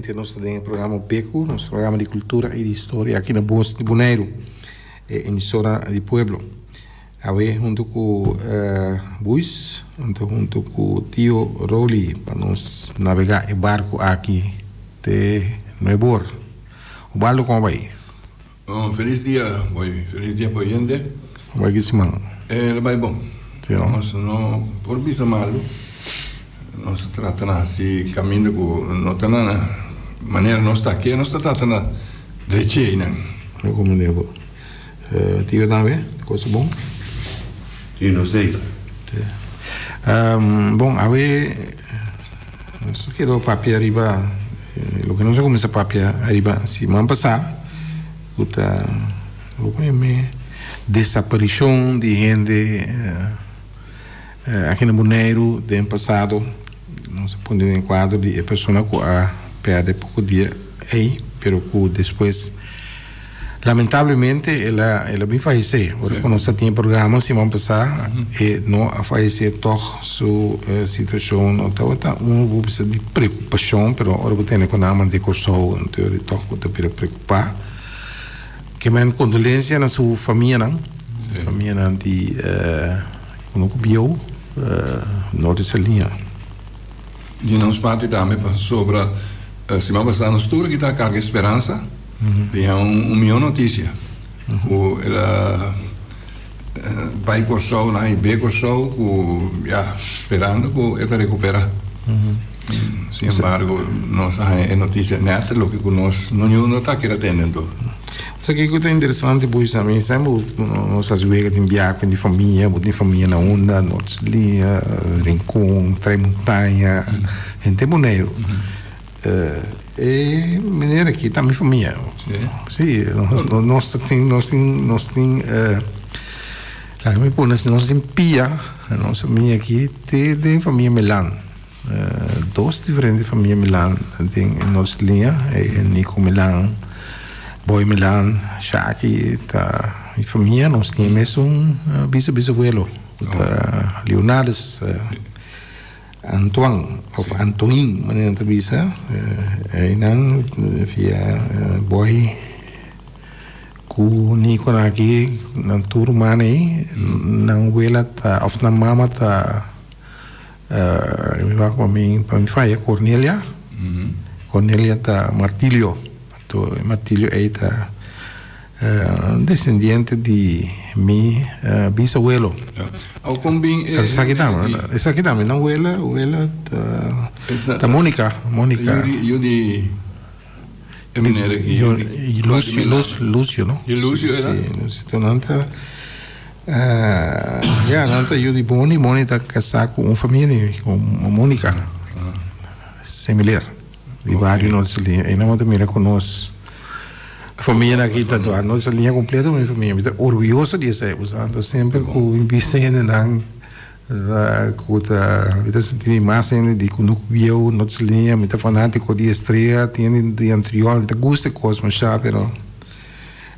oyente. Nos ta den e programa Beku, nos programa di kultura i di historia aki na Bos di Boneiru, e emisora di pueblo. Awe huntu ku Buis, anto huntu ku Tio Roli pa nos nabegá e barku aki te Nuebor. Ubaldo kon a bai? Un felis dia boy, felis dia pa oyente. Bai ki siman? E lo bai bon. Si no? Nos no por bisa malu. Nos ta trata na hasi kaminda ku no ta na manera nos ta ke, nos ta trata na drechi einan. No komo bo. Tio tambe, cosa bon? Si, no sei. Bon, awe nos a keda papia riba loke nos a kuminsá papia riba siman pasá, ku ta loke mi desaparishon di hende aki na Boneiru den pasado. Nos a pone den kuadro di e persona ku a pèrdè poko dia ei, pero ku despues Lamentablemente el a el a bin fayesé. Ora ku nos ta tin e programa siman pasá e no a fayesé tòg su situashon no tabata un ku bisa di preokupashon pero ora bo tene ku nan a manda e Kòrsou anto e tòg bo ta bira preokupá. Ke men kondolensia na su famianan, famianan di kunuku bieu Norte Saliña. Di nos parti tambe pasobra siman pasá nos tur aki ta karga e speransa. Tin un mihó notisia ku el a bai Kòrsou, nan a hib'é Kòrsou ku ya sperando ku e ta rekuperá. Sin embargo nos a haña e notisia nèt loke ku nos no niun no ta kere tende anto. Sa kiko ta interesante pues ami semper nos hasi wega tin biaha ku di famia, bo tin famia na unda, Noord-Sliña, Rincon, Tres Montaña, henter Boneiru. E meneer aki ta mi famia. Sí, nos ta tin, nos tin, nos tin, laga mi pone asina, nos tin pia, nos famia aki te den famia Melan. Dos diferente famia Melan den nos liña, Nico Melan, Boy Melan, Shaki ta mi famia, nos tin e mesun bisa bisabuelo, ku ta Leonardus. Antoine of Antoin manera nan ta bisa einan via boy ku Nico nan aki nan tur ruman ei nan wela ta of nan mama ta mi wak pa mi pa mi faya Cornelia Cornelia ta Martilio anto e Martilio ei ta Desendiente di mi bisabuelo. Au kon bin e. Esaki tambe, esaki tambe nan wela, wela ta ta Monica, Monica. Yu di e meneer aki. Lucio, Lucio, Lucio no? Yu Lucio era? Si, Lucio. To nan ta ya nan ta yu di Boni, Boni ta kasá ku un famia di ku Monica Semiler. Di bario Norte Saliña. Einan bo ta mira ku nos Familianan aki ta dua nos liña completo mi familia. Mi ta orguyoso di esei bo sa. Anto semper ku mi bisa hendenan ku ta mi ta sinti mi mas hende di ku nuk bieu nos liña. Mi ta fanatiko di Estrella tin hende di Antriol. Mi ta gusta e kos masha pero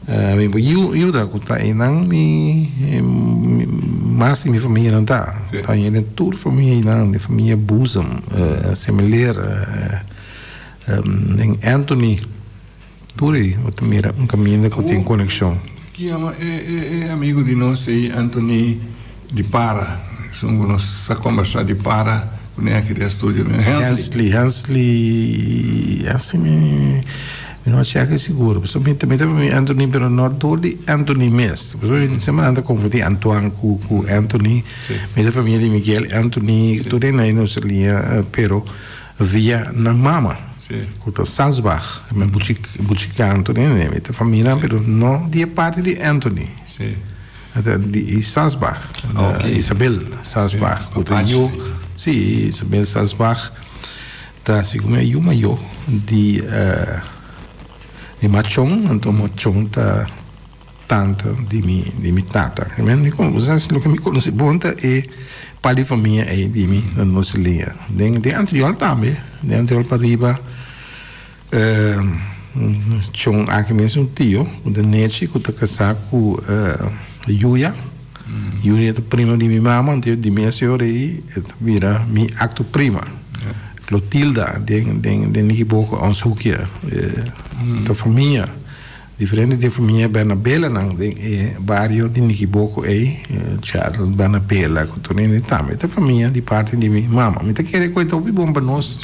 mi por yuda ku ta einan mi mas di mi familianan ta. Ta hende tur familia einan di familia Boezem, Semeleer, Anthony. Tur ei bo ta mira un kaminda ku tin konekshon. Ki yama e amigu di nos ei Anthony di Para, esun ku nos sa kombersá di Para kuné aki den studio. Hensley. Hensley, Hensley mi mi no a chèk sigur. Pasobra mi ta mi Anthony pero no dor di Anthony mes. Pasobra mi semper nan ta konfundí Antoine ku ku Anthony. Mi ta famia di Miguel Anthony tur ei nos liña pero. Via nan mama ku ta Salzbach, mi buchi buchi kantu nene, mi ta famia nan pero no di e parti di Anthony, ta di Salzbach, Isabel Salzbach ku ta yu, si Isabel Salzbach ta segun mi yu mayo di di Machon, anto Machon ta. Tanta di mi di mi tata. Mi loke mi konosé bon ta e par di famia ei di mi na nos liña. Den den Antriol tambe, den Antriol pariba chon aki mes un tio ku ta Nechi ku ta kasá ku Yuya. Yuya ta prima di mi mama, anto di mes ora ei e ta bira mi akto prima. Clotilda den den den Nikiboko ons hoekje ta famia diferente den famia Bernabelanan den e bario di Nikiboko ei Charles Bernabela ku tur hende tambe ta famia di parti di mi mama mi ta kere ku e ta hopi bon pa nos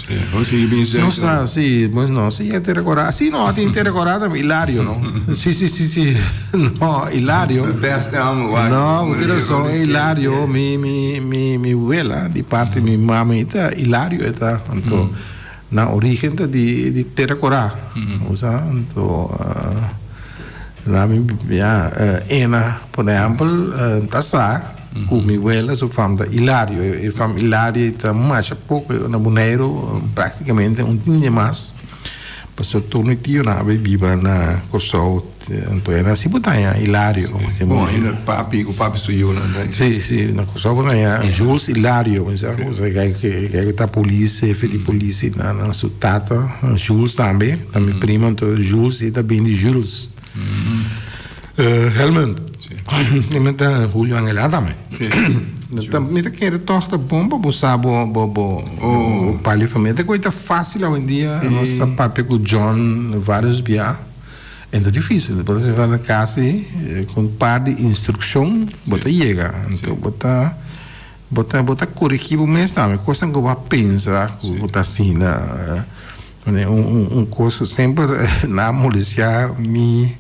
nos sa si no si e ta rekordá si no tin te rekordá tambe Hilario no si si si si no Hilario no bo tin rason Hilario mi mi mi mi wela di parti mi mama i ta Hilario e ta anto nan origen ta di di Tera Kora bo sa anto na mi ya Ena por ehempel ta sa ku mi wela su fam ta Hilario e fam Hilario ta masha poko na Boneiru praktikamente un tin di mas. Pasobra tur mi tionan a bay biba na Kòrsou, anto e nasi bo ta haña Hilario. Bon, ainda papi ku papi su yunan ta. Si, si, na Kòrsou bo ta haña Jules Hilario, mi sa ku kaya ku ta polis, hefe di polis i nan su tata Jules tambe, ta mi primo, anto Jules i ta bin di Jules. Helmund. Mi ta Julio Angelá tambe. Mi ta kere tòg ta bon pa bo sa bo bo bo pali famia. Ta koe ta fásil awendia nos a papia ku John vários bia. E ta difísil. Bo ta sinta na kas ei ku un par di instrukshon bo ta yega. Anto bo ta bo ta bo ta korigí bo mes tambe. Kosnan ku bo a pensa ku bo ta asina. Un kos ku semper nan a molestiá mi.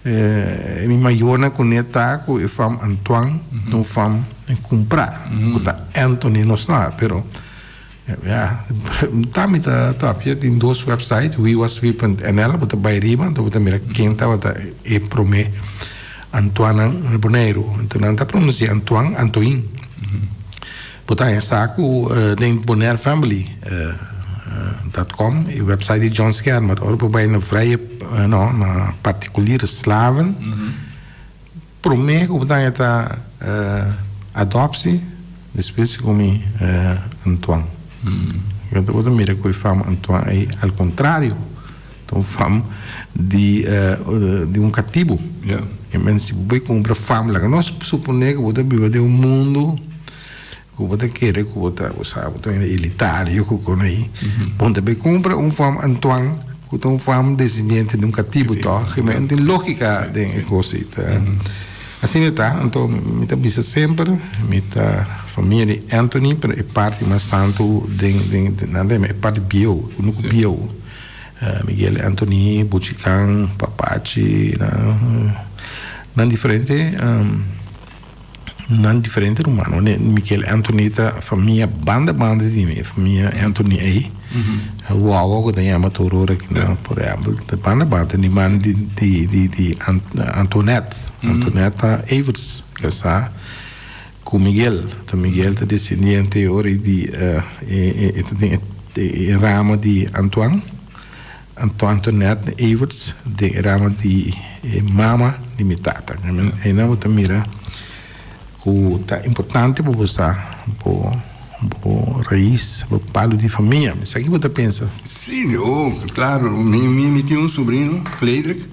Mi mayornan ku ne ta ku e fam Antoine ta un fam kumprá ku ta Anthony nos na pero ya ta mi ta papia tin dos website wiwaswi.nl bo ta bai riba anto bo ta mira ken tabata e prome Antoinenan na Boneiru anto nan ta pronunsia Antoine Antoin Bo ta haña sa ku den Bonaire Family dot com e website di John Schermer ora bo bai na vrije no na particuliere slaven prome ku bo ta haña ta adoptie despues ku mi Antoine bo ta mira ku e fam Antoine ei al contrario ta un fam di di un katibu e men si bo bai kumpra fam laga nos supone ku bo ta biba den un mundu ku bo ta kere ku bo ta bo sa bo ta un elitario ku kon ei bo ta bai kumpra un fam Antoine ku ta un fam desendiente di un katibu tòg e men tin logika den e kos ei ta asina ta anto mi ta bisa semper mi ta famia di Anthony pero e parti mas tantu den den nan ta yama e parti bieu kunuku bieu. Miguel Anthony, Buchican, Papachi, nan diferente nan diferente ruman. Miguel Anthony ta famia banda banda di mi, famia Anthony ei. Wawa ku ta yama tur ora kinan, por ehempel, ta banda banda di man di di di di Antoinette. Antoinette ta Everts kasá ku Miguel. Ta Miguel ta desendiente ora di e ta den e ramo di Antoine, Anto Antoinette Everts den e ramo di e mama di mi tata. Einan bo ta mira ku ta importante pa bo sa bo bo rais, bo palu di famia. Mi sa ki bo ta pensa. Si, oh, klaro. Mi mi tin un sobrino, Cledric.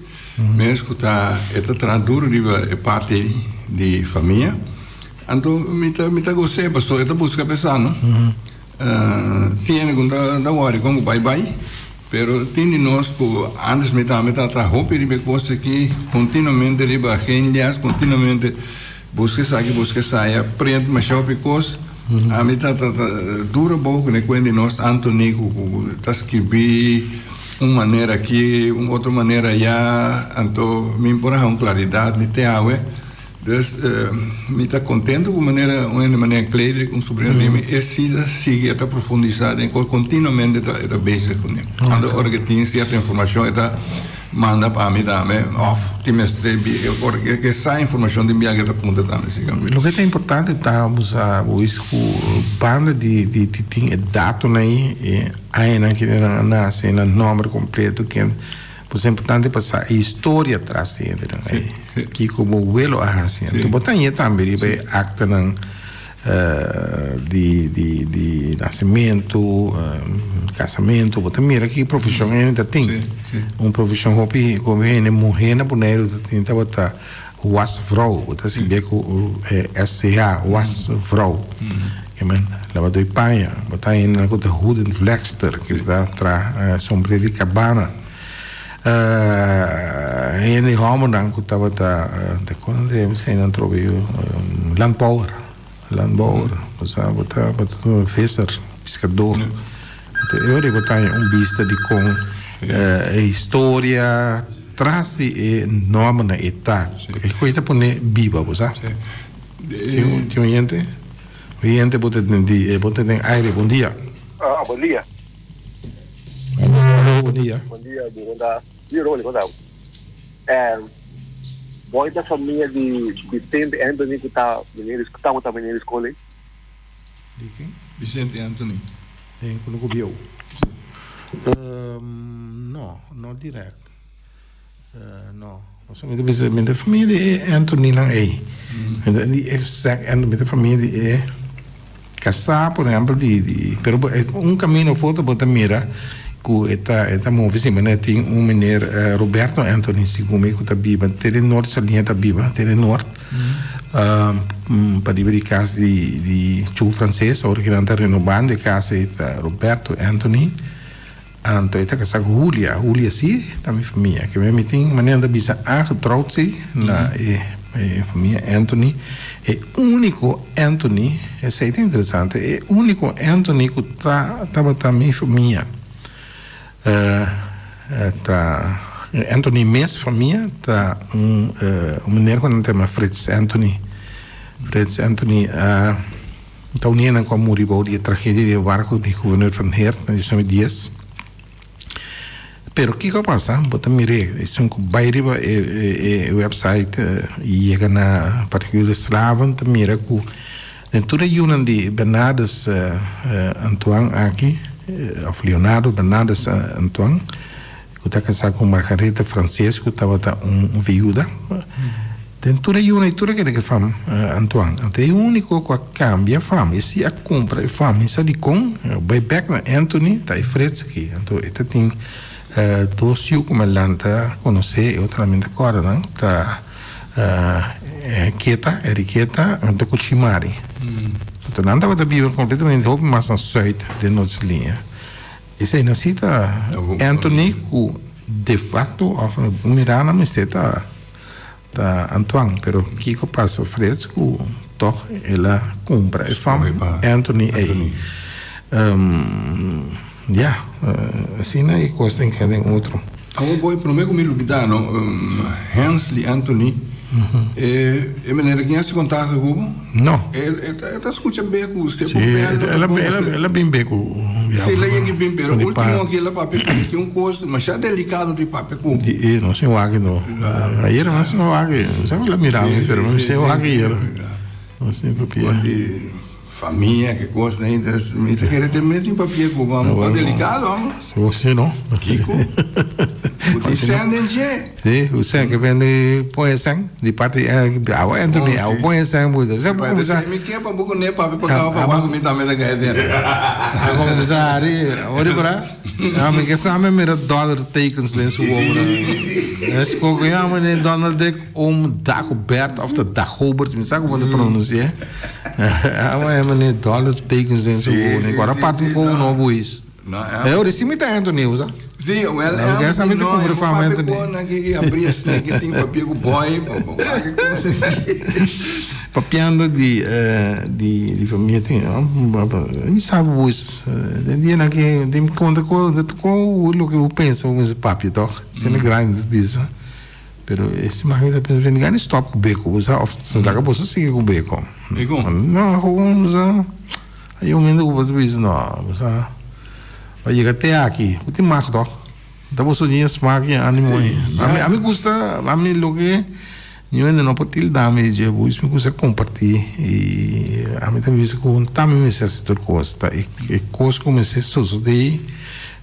Mes ku ta e ta traha duru riba e parti di famia, anto mi ta mi ta gos'é pasobra e ta buska p'esá no. Tin hende ku no ta wòri kon ku bai bai, pero tin di nos ku antes mi tambe ta traha hopi riba e kos aki, kontinuamente riba agendas, kontinuamente buska esaki buska esaya, print masha hopi kos. Ami ta ta duru abou ku ne kuenta di nos Anthony ku ta skirbi. Un manera aki, un otro manera ayá, anto mi por a haña un klaridat mi te awe. Dus mi ta kontento ku manera un hende manera Cledric, un sobrino di mi, e si ta sigui, e ta profundisá den kos, kontinuamente e ta bezig kuné. Anto ora ke tin sierto informashon e ta manda pa mi tambe òf tin mester ora ke sa informashon tin biaha ke ta puntra tambe si. Loke ta importante ta bo sa bo wis ku banda di di tin e datonan ei e. Añanan kende nan a nase, nan nomber completo, ken. Pues ta importante pa sa e historia tras di hendenan ei. Kiko bo welo a hasi. Anto bo ta haña tambe riba e aktanan di di di nasementu, kasamentu, bo ta mira ki profeshon hende ta tin. Un profeshon hopi ku hende muhé na Boneiru ta tin tabata. Wasvrouw, bo ta sibi ku SCH, wasvrouw. Ke men labadó di paña. Bo ta hende ku ta hoedenvlekster, ku ta traha sombré di kabana. Hende hòmbernan ku tabata, ta kon nan ta yama esei nan trobe yu, landbouwer, landbouwer. Bo sa bo ta bo ta visser, piskadó. Anto e ora ei bo ta haña un bista di kon e historia tras di e nòmbernan e ta. E koe ta pone biba, bo sa. Tin un tin oyente? Oyente bo ta den di bo ta den aire. Bon dia. Ah, bon dia. Alo, bon dia. Bon dia, bo ta di Rolly, kon ta? Boy ta famia di Vicente Anthony ku ta meneer ku tabata meneer di skol ei. Di ken? Vicente Anthony. Den kunuku bieu? No, no direct. No. Pasobra mi ta bisa mi ta famia di e Anthonynan ei. Mi ta di exact Anthony, mi ta famia di e kasá por ehempel di di pero un camino of otro bo ta mira ku e ta e ta move si manera tin un meneer Roberto Anthony segun mi ku ta biba te den Noord Saliña ta biba te den Noord. Pariba di kas di di Chu Frances ora ki nan ta renobando e kas ei ta Roberto Anthony anto e ta kasá ku Julia, Julia si ta mi famia ke mi tin manera nan ta bisa aangetrouwd si na e e famia Anthony e uniko Anthony esei ta interesante e uniko Anthony ku ta tabata mi famia. Ta Anthony mes famia ta un meneer ku nan ta yama Frits Anthony. Frits Anthony a ta un hende ku a muri bou di e tragedia di e barku di Gouverneur van Heert na 1910. Pero kiko a pasa? Bo ta mir'é esun ku bai riba e website i yega na particular slaven ta mira ku Den tur e yunan di Bernardus Antoine aki, of Leonardo Bernardus Antoine, ku ta kasá ku Margaretha Frances ku tabata un viuda, den tur e yunan i tur e kende ku fam Antoine. Anto e úniko ku a kambia fam, e si a kumpra e fam, mi sa dikon, bai bèk na Anthony, ta e Frits aki. Anto e ta tin dos yu ku mi a lanta konosé, e otronan mi no ta kòrda nan, ta. Keta, Enriqueta, hunto ku Chimari. Anto nan tabata biba kompletamente hopi mas na sùit den nos liña. Esei nan si ta Anthony ku de facto òf mirá nan mester ta ta Antoine, pero kiko pasa Frits ku tòg el a kumpra e fam Anthony ei. Ya, asina e kos ta enka den otro. Awor boy, prome ku mi lubida no, Hensley Anthony, e e manera kin hasi kontakto ku bo? No. E e ta skucha be ku se bo bel no ta bon. El a bin be ku Si, el a yega bin, pero ultimo aki el a papia ku mi tin un kos masha delikado di papia ku bo. E no sin wak no. Ayer no sin wak, no sa ku el a mira mi, pero mi sin wak ayer. No sin papia. Famia ke kos na inter mi ta kere te mes tin papia ku bo amo delikado amo. Si no. Kiko? Ku tin sèn den dje. Si, ku sèn ke bende pon e sèn di parti awo Anthony awo pon e sèn bu sa bo kumsa. Mi ke pa bo kuné papia pa kaba pa wak mi tambe ta kai den. A kumsa hari ori para. Ja, mi ke sa mi mira dollar tekens den su wowo. Es koko ya meneer Donald Duck. Oom Dagobert of ta Dagobert, mi sa como ta pronuncia. Awa e meneer dollar tekens den su wowo. Ni kora parte un kogo no boys. E ora si mi ta Anthony, usa. Sí, wel, Anthony, no, e papia con aki abri e snake tin papia cu boy, Papiando di di di familia tin mi sa boys den dia nan ke den konta ko ko loke bo pensa bo mester papia toch sende grandi ta bisa. Pero e siman mi ta pensa bini gani stop ku beko bo sa of laga boso sigui ku beko. Dikon? No gewoon bo sa hay un momento ku bo ta bisa no bo sa bo a yega te aki bo tin mag toch ta boso tin e smak i e animo ei. Ami ami gusta ami loke niun hende no por tilda mi di dje bo mi gusta komparti i ami ta bisa ku ta mi mester hasi tur kos ta e kos ku mester sosode.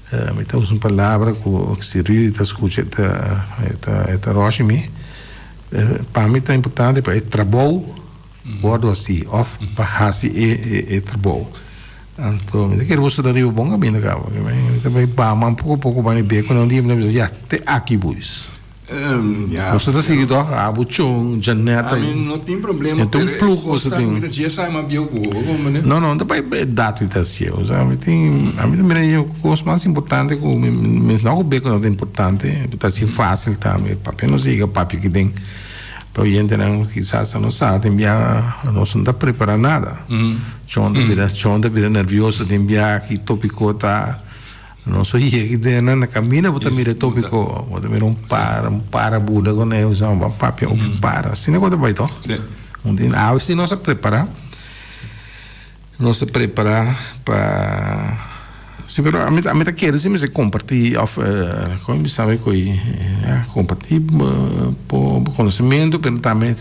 Mi ta usa un palabra ku si Rudy ta skucha e ta e ta e ta ròshi mi. Pa mi ta importante pa e trabou wòrdu hasí òf pa hasi e e e trabou. Anto mi ta kere boso ta riba bon kaminda kaba. Mi ta bai bama poko poko bani beko na un dia mi ta bisa ya te aki boys. Ya. Boso ta sigui toch? Abo, Chon, Janetta. Ami no tin problema. E ta un ploeg boso tin. Mi ta dje sa mas bieu ku bo, komprende? No, no, no ta pa e edat mi ta hasié. Osea, mi tin, ami ta mira e kos mas importante ku mi menshoná ku beko no ta importante, bo ta hasi fásil tambe. Papia nos yega papia aki den pa oyentenan kisas ta no sa, tin bia nos no ta prepará nada. Chon ta bira, Chon ta bira nervioso tin bia ki topiko ta. Nos a yega den nan na kaminda bo ta mira e topiko, bo ta mira un para, un para buda ku nan usa un papia of para. Asina ku ta bai toh? Un tin awe si nos a prepara, nos a prepara pa si pero ami ami ta kere si mester komparti of kon mi sabi ku ya komparti bo konosementu pero tambe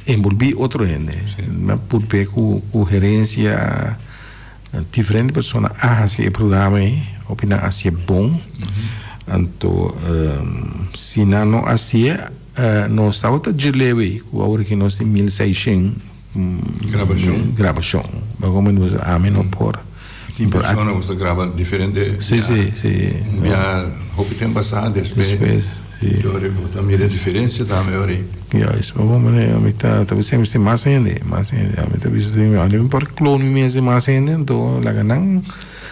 enbolbí otro hende. Mi a purp'é ku gerensia. Diferente persona a hasi e programa ei, hopi nan hasié bon. Anto si nan no hasié, nos tabata djeleu ei ku awor aki nos tin 1600 Grabashon. grabashon. Bo komo ami no por. Tin persona ku ta graba diferente. Si, si, si. Un bia hopi tempu pasá, despues. Despues, si. Dor bo ta mira e diferensia tambe ora ei. Juist, bo komo mi ta ta bisa mi mas hende, mas hende. Ami ta bisa ami no por klon mi mes di mas hende, anto laga nan.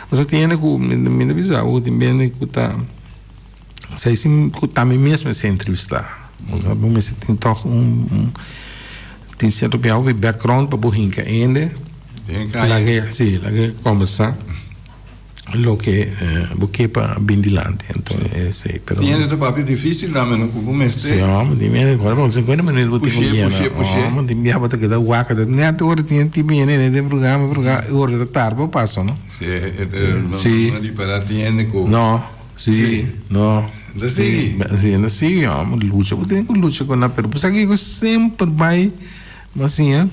Pasobra tin hende ku mi ta bisa bo tin bende ku ta sa sin ku ta mi mes mester entrevistá. Bo mester tin tòg un tin sierto biaha hopi background pa bo hinka hende. Den kaya. Laga si, laga kòmbersá. Loke bo ke pa bin dilanti anto esei pero. Tin hende ta papia dificil tambe no ku bo mester. Si homber tin hende ora bo 50 minuut bo tin ku Push'é yena push'é push'é. Homber tin biaha bo ta keda wak ta net ora tin tin bini den programa programa ora ta tarde bo pasa no. Si e ta no Si. no ripara tin hende ku. No si no. Nan ta sigui. Si nan ta sigui homber lucha bo tin ku lucha ku nan pero bo sa kiko semper bai bo siña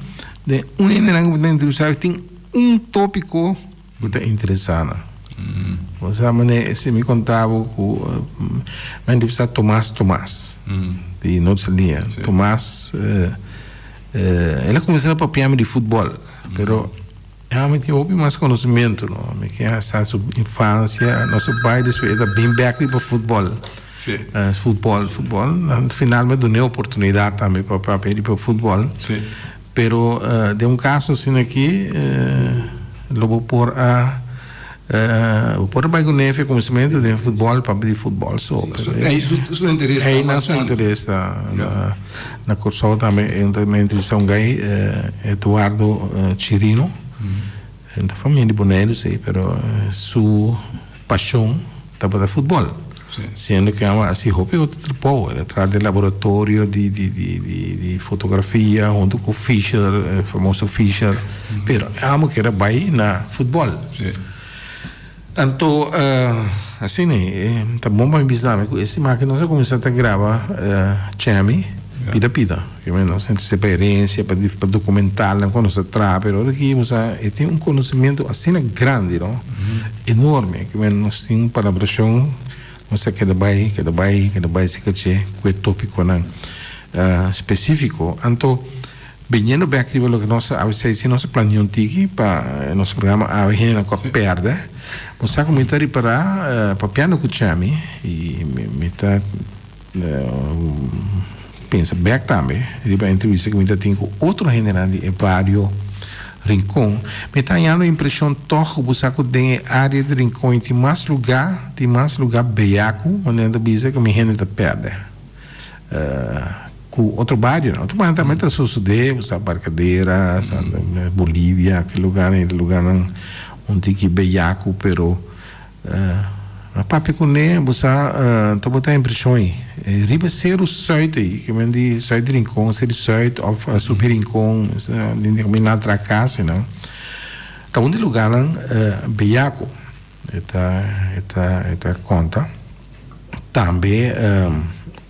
den un hendenan ku bo ta entrevista tin un topico. Bo ta interesá nan. Bo sa manera si mi konta bo ku mi a entrevistá Tomas Tomas di Noordse Linea. Tomas el a kuminsá papia mi di futbòl pero ami tin hopi mas konosementu no. Mi ke sa su infansia nos a bai despues e ta bin bèk riba futbòl. Futbòl futbòl al final mi a dun'é oportunidat tambe pa papia riba futbòl. Pero den un caso asina aki lo bo por a bo por a bai cu nefi cuminsamentu den futbol papia di futbol so. Ey su interes ta Ey nan su bastante. interes ta na Corsou tambe e ta entrevista un guy Eduardo Chirino e ta famia di Boneiru si pero su pasion tabata futbol. Siendo ke amo a hasi hopi otro trabou. El a traha den laboratorio di di di di di fotografia hunto ku Fisher, e famoso Fisher. Pero amo kier a bai na futbol. Anto asina ei ta bon pa mi bisa tambe ku e siman aki nos a kuminsá ta graba Chemi pida pida. Nos a hasi pa herensia, pa pa dokumentalnan ku nos a traha, pero ora ki nos a e tin un konosementu asina grandi no, enorme, ku nos tin un palabrashon, nos ta keda bai, keda bai, keda bai si kaché ku e topikonan spesifiko. Anto, biniendo bèk riba loke nos a si nos a plania un tiki pa nos programa awe hendenan ku a pèrdè, bo sa ku mi ta ripará papiando ku Chemi i mi ta. Pensa bek tambe riba e entrevista ku mi ta tin ku otro hendenan di e bario Rincon. Mi ta hañando e impreshon tòg ku bo sa ku den e área di Rincon i tin mas lugá, tin mas lugá beyaku, manera nan ta bisa, ku mi hende ta pèrdè ku otro barionan. Otro barionan tambe ta sosodé, bo sa Barcadera, Bolivia, ki lugánan, e lugánan un tiki beyaku, pero. A papia kuné, bo sa, ta bo ta impreshon ei. Riba seru sùit ei, ke men di sùit di Rincon, seru sùit òf subi Rincon, den di kaminda atra kas einan, ta un di lugánan beyako. E ta, e ta, e ta konta. Tambe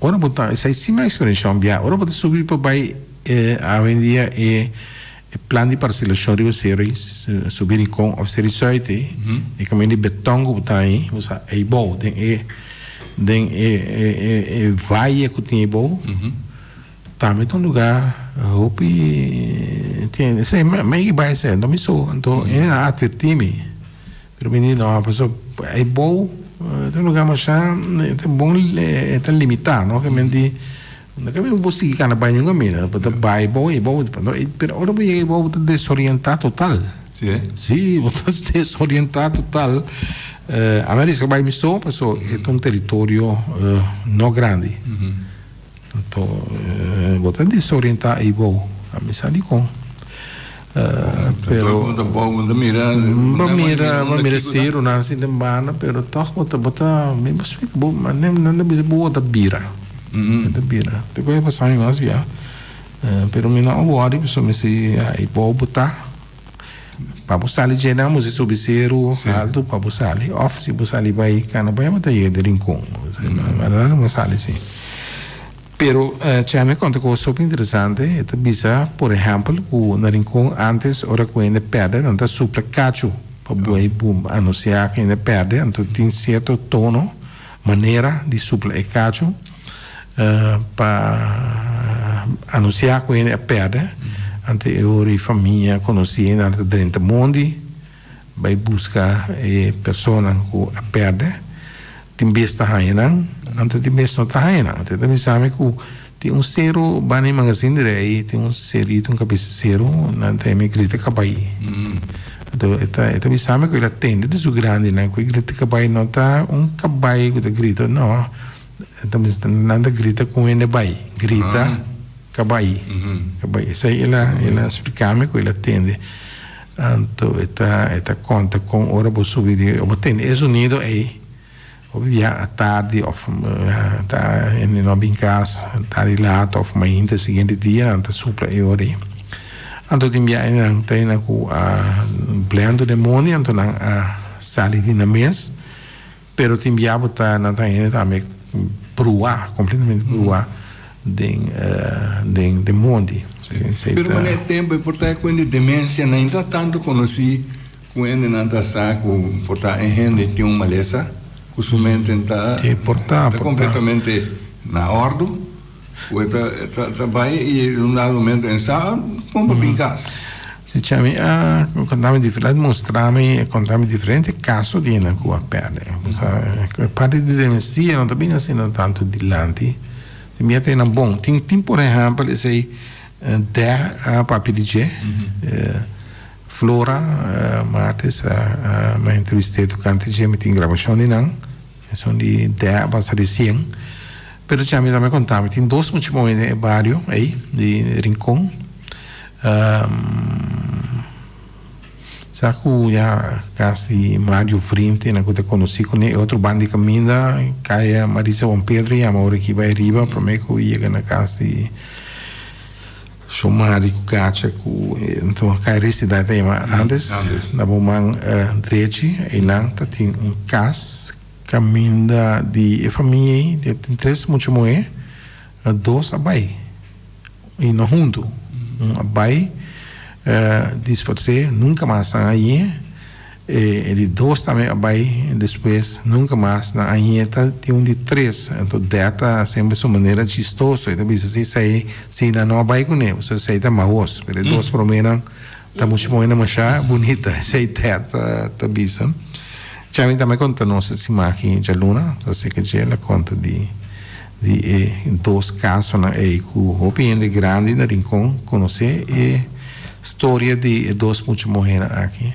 ora bo ta, esei si mi eksperenshon bia, ora bo ta subi pa bai awendia e. E plan di parselashon riba seru ei, subi Rincon of Seri Zuid ei, e kaminda di beton ku bo ta ei, bo sa ei bou den e den e e vaye ku tin ei bou, tambe ta un lugar hopi tin esei mi a bai esei, no mi so, anto e a atvertí mi, pero mi di no, pasobra ei bou. Ta un lugá masha ta bon e ta limitá no ke men di no ke men bo sigui kana bai ningun kaminda bo ta bai bou ei bou pero ora bo yega ei bou bo ta desorientá total si bo ta desorientá total a mi riska bai mi so paso e ta un teritorio no grandi anto bo ta desorientá ei bou a mi sa dikon. Pero bo mira bo mira serunan sin den banda pero tog bo ta bo ta mi bo splika bo nan ta bisa bo ta bira bo ta bira te koe a pasa mi mas bia pero mi no a wòri pasobra mi si ai bou bo ta pa bo sali dje nan bo si subi seru alto pa bo sali òf si bo sali bai kana bai bo ta yega den rincon bo sali si. Pero Chemi a konta kos hopi interesante. E ta bisa, por ehèmpel, ku na Rincon ántes ora ku hende pèrdè nan ta supla kachu pa buei bum anunsiá ku hende pèrdè. Anto tin sierto tono, manera di supla e kachu pa anunsiá ku hende a pèrdè. Anto e ora e famia konosí nan ta drenta mondi bai buska e personanan ku a pèrdè. Tin bes ta haña nan, anto tin bes no ta haña nan. Anto e ta bisa mi ku tin un seru banda di magazin di rei, tin un serito, un kabesa seru, nan ta hemi grita kabai. Anto e ta e ta bisa mi ku el a tende di su grandinan ku e grita kabai no ta un kabai ku ta grita, no. E ta bisa nan ta grita ku hende bai, grita kabai, kabai. Esei el a el a splika mi ku el a tende. Anto e ta e ta konta kon ora bo subi di bo tende e zonido ei hopi bia atardi of ta hende no bin kas tardi laat of mainta siguiente dia nan ta supla e ora ei. Anto tin bia nan ta hende ku a blendo den mondi anto nan a sali di nan mes pero tin bia bo ta nan ta hende tambe brua completamente brua den den den mondi. Pero manera e tempo e por ta ku hende demensia nan ta tanto konosí ku hendenan ta sa ku por ta e hende tin un malesa ku su mente ta ta kompletamente na òrdu ku e ta ta bai i un dado momento e sa kon pa bin kas. Si Chami a konta mi diferente, a mustra mi, a konta mi diferente kaso di hende ku a pèrdè. E parti di demensia no ta bini asina tantu dilanti. Tin bia ta nan bon. Tin tin por ehèmpel esei dè a papia di dje. Flora Martes a mi a entrevist'é tokante dje, mi tin grabashon di nan. Esun di dè a basa di sien. Pero dja mi tambe konta mi tin dos mucha muhé den e bario ei di Rincon. Sa ku ya kas di Mario Vriend nan ku ta konosí kuné e otro banda di kaminda kaya Marisa Juan Pedro yama ora ki bai riba promé ku yega na kas di Shomari ku Gacha ku anto kaya Residat ta yama antes na bo man drechi einan ta tin un kas kaminda di e famia ei tin tres mucha muhé dos a bai. I no huntu. Un a bai dispersé, nunka mas nan a hañ'é. E di dos tambe a bai despues, nunka mas nan a hañ'é. Ta tin un di tres. Anto Dad ta semper su manera chistoso. E ta bisa si esei, si nan no a bai kuné, pasobra esei ta mahos. Pero e dos proménan ta muchu mooi na masha bunita. Esei Dad ta bisa. Chami tambe konta nos e siman aki djaluna. Así ke dje el a konta di. Di e dos kasonan ei ku hopi hende grandi na Rincon konosé e storia di e dos mucha muhénan aki.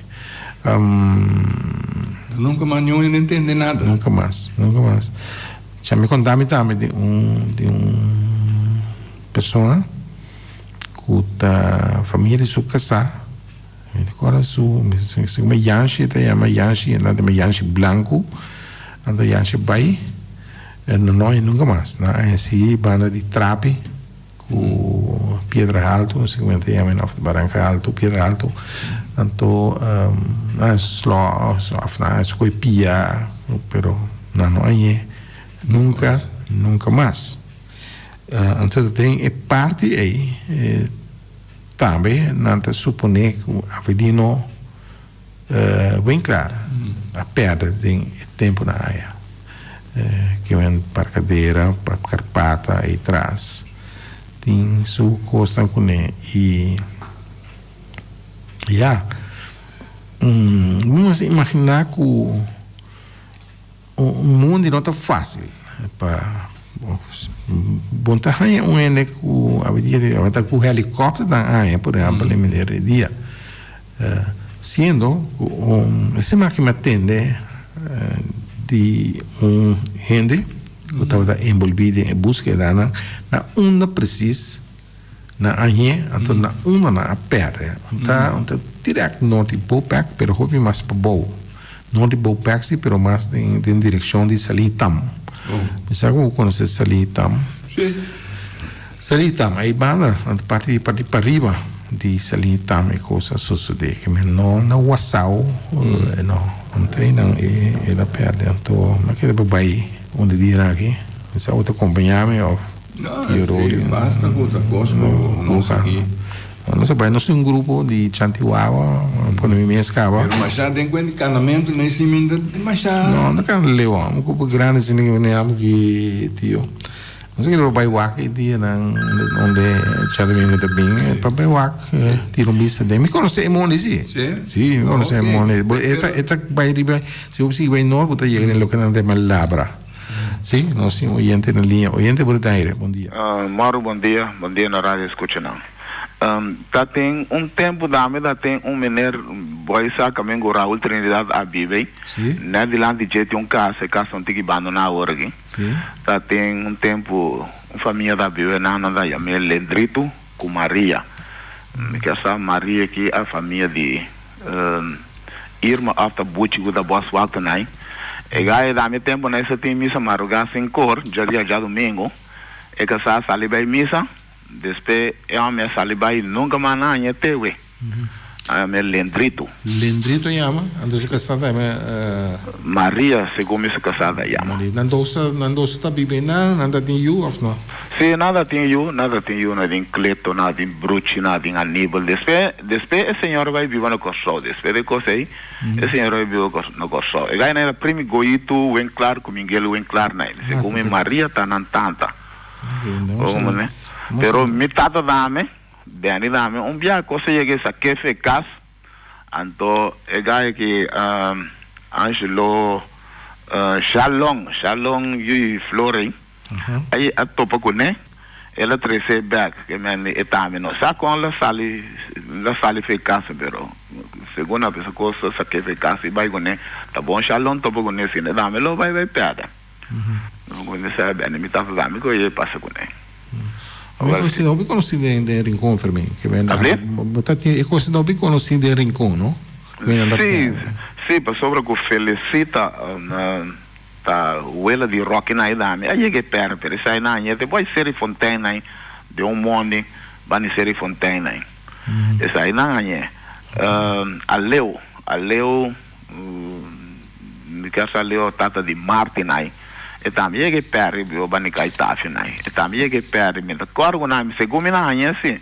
Nunka mas niun hende ntende nada. Nunka mas, nunka mas. Cha mi konta mi tambe di un di un persona ku ta famia di su kasá, mi ta kòrda su su Yanshi ta yama Yanshi, nan ta yama Yanshi Blanku, anto Yanshi bai. No no hay nunca mas. Nan a hasi banda di trapi ku Piedra Haltu, no sé como ta yama of Baranka Haltu, Piedra Haltu. Anto nan a slo of nan a skohe pia, pero nan no hañ'é nunca, nunca mas. Anto ta den e parti ei tambe nan ta suponé ku Avelino Winklaar a perde den e tempunan aya. Kimen Barcadera, Karpata ei tras tin su kosnan kuné i ya. Bo mester imaginá ku. Un mundo no ta fácil pa bo ta haña un hende ku awe ta ku helikòpter nan haña por ehèmpel e meneer e dia siendo ku un esei maki mi a tende di un hende ku tabata enbolbí den e búskedanan na unda presis Nan a hé, anto na unda nan a pèrdè. Un ta un ta dirèkt nort di Bopèk, pero hopi mas pabou. Nort di Bopèk si, pero mas den den direkshon di Salitam. Mi sa ku bo konosé Salitam. Sí. Salitam, ei banda, anto parti parti pariba di Salitam e kos a sosodé. Ke men no na Wasao, no. Anto einan e el a pèrdè. Anto mi a kere pa bai un di dia aki. Mi sa bo ta kompañá mi òf. No, sí, basta cu ta cos cu nos aki. Nos a bai, nos tin un grupo di Chantiwawa, pone mi mes caba. Pero masha den cuenta di canamento na e siminta masha. No, no cana leu, un grupo grandi asina cu mene amo ki tio. Nos a kere pa bai wak e dianan donde Cha Domingo ta bin, pa bai wak, tira un bista den. Mi conoce e mondi si. Si? Si, mi conoce e mondi. E ta bai riba, si bo sigui bai nort bo ta yega den loke nan ta yama Labra. Sí, nos tin oyente na liña. Oyente por ta aire. Bon dia. Mauro bon dia, bon dia na radio escuchanan. Ta tin un tempo dame ta tin un meneer boy sa camin cu Raul Trinidad a bibe Sí. net dilanti dje tin un casa, e casa un tiki bandona awor aki. Sí. Ta tin un tempo un famia ta bibe nan, nan ta yam'e Lendrito cu Maria. Mi kier sa Maria aki a famia di Irma of ta buchi cu ta bos wak tonai. E gai da mi tempo na esa tin misa maruga sin cor, djadia djadomingo. E casa sali bay misa, despe e home a sali bay nunca mas nan haña tewe. Nan yama e Lendrito. Lendrito yama, anto su casa ta yama. Maria, segun mi su casa ta yama. Maria. Nan dos nan dos ta biba einan, nan ta tin yu of no? Si, nan ta tin yu, nan ta tin yu, nan tin Cleto, nan tin Bruchi, nan tin Aníbal. Despe, despe e señor bai biba na Kòrsou, despe di kos ei, e señor bai biba na Kòrsou. E gainan era primi Goitu Winklaar ku Miguel Winklaar nan. Segun mi Maria ta nan tanta. Omo ne? Pero mi tata dame, Benny dame, un bia kos a yega e sakefe e kas, Anto e gai ki Angelo Shalom, Shalom yui flor ei, ei a topa kuné, el a trese bek, ke men e tambe no sa kon la sali, la sali for e kas, pero segun a bisa kos a sak'é for e kas i bai kuné, ta bon Shalom topa kuné, si no e tambe lo bai bai pèrdè. Mi sa bende mi tata tambe ku e pasa kuné. Mi konosí hopi konosí den den Rincon Fermin. Ke bende Abli? Bo ta tin e konosí hopi konosí den Rincon no? Sí, sí pasobra ku Felicita ta wela di Rocky nan e dami a yega e pèr pero esei nan a ñete bai Seri Fontein nan den un mondi bani Seri Fontein nan esei nan a ñe Aleu Aleu Mi kier sa leo tata di Martin ai. E tambe yega e pèri bo bani kai tafio nai. E tambe yega e pèri mi ta kòrda ku nan segun mi nan haña si.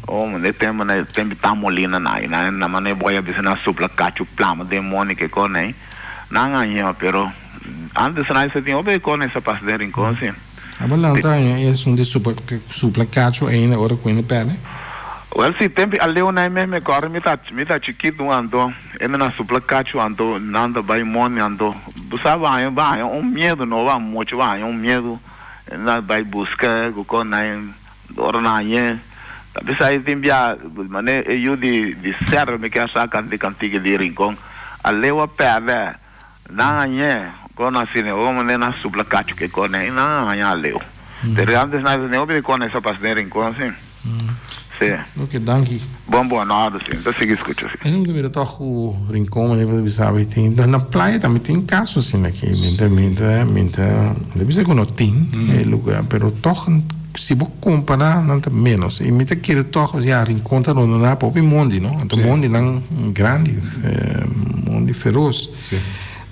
Oh e tempu nan e tempu tan molina nai nan nan mane boy a bisa nan supla kachu plama den moni ke kos nai. Nan haña pero antes nan sa tin hopi kos nai sa pasa den Rincon si. Abo lanta haña e asuntu di supla kachu ainda ora ku hende pèrdè? Wèl si tempu a leu nai mes mi kòrda mi ta mi ta chikitu anto. E mi na supla cacho anto nan ta bay moni anto bo sa bo haña bo haña un miedo no bo mucho bo haña un miedo nan bay busca cu con nan ora nan hañe ta bisa ay tin bia mane e yu di di cerro mi kier sa canta di cantica di rincon a leu a perde nan hañe con asina ora mane nan supla cacho ke con nan haña a leu pero antes nan a hopi di con esa pasa den rincon si. Sí. Ok, danki. Bon bon nada, sí. Ta sigui scucha, sí. E no mira toch cu Rincon manera bo ta bisa awe tin. Na playa tambe tin caso asina aki. Mi ta mi ta mi ta mi ta bisa cu no tin e lugar, pero toch si bo compara nan ta menos. Y mi ta kere toch, ya Rincon ta rondona pa hopi mondi, no? Anto mondinan grandi, mondi feroz.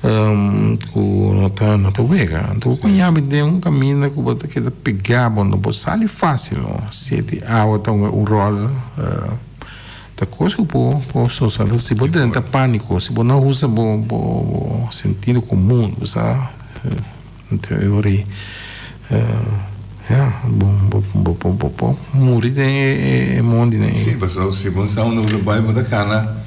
Ku no ta no ta wega. Anto bo por yabi den un kaminda ku bo ta keda pegá bo no por sali fásil no. Si di awa ta hunga un ròl ta kos ku por por sosa. Anto si bo drenta pániko si bo no usa bo bo sentido komun bo sa anto e ora ei ya bo bo bo por muri den e mondinan ei. Si pasobra si bo sa unda bo ta bai bo ta kana.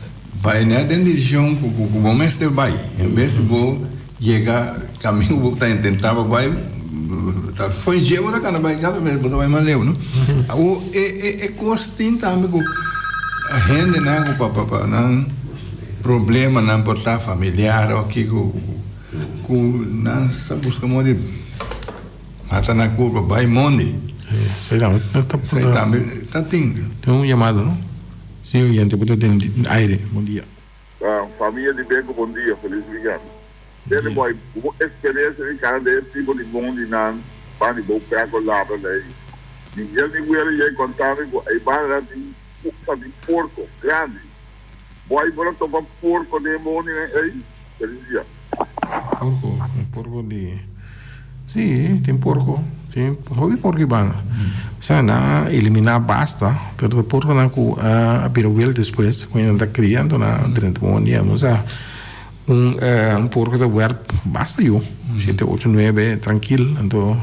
Bai net den dirishon ku bo mester bai. En bes di bo Yega caminda bo ta intenta pa bay ta fo'i dje bo ta cana bay cada bes bo ta bay mas leu no. Awor e e e cos tin tambe cu hendenan cu pa pa pa nan problemanan por ta familiar o kico cu nan sa busca modo di mata nan curpa bay mondi. Esey tambe ta tin. Tin un yamada no? Si oyente bo ta den aire. Bon dia. Famia di Benco bon dia, feliz weekend. Tene boy, cu bo experiencia di cana den e tipo di mondinan ban di bo peko labra na ei. Miguel mi wela yei conta mi cu ei banda nan tin sa di porco grandi. Boy bo ta topa porco den e mondinan ei? Feliz dia. Porco, porco di. Si, tin porco. Tin hopi porco i banda. Osea, nan a eliminá basta, pero ta porconan ku a bira wild despues, ku nan ta kria, anto nan a drenta un dia. Osea, un un porco ta wèrp basta yu, shete, ocho, nuebe, trankil. Anto,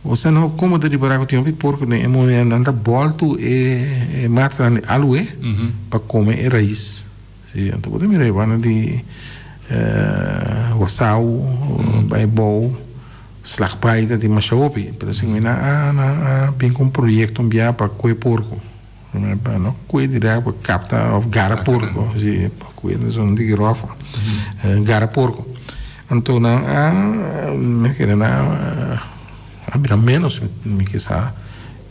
osea, no komo ta ripará ku tin hopi porco den e monenan, nan ta bòltu e matanan di aloe pa kome e rais. Si, anto bo ta mira e banda di Wasau, bai bou, Slagbaai ta tin masha hopi, pero si mi nan a nan a bin ku un proyekto un bia pa kue porko, no kue dirèk pa kapta òf gara porko, si kue ta zona di girofa, gara porko. Anto nan a mi a kere nan a bira ménos mi kisa.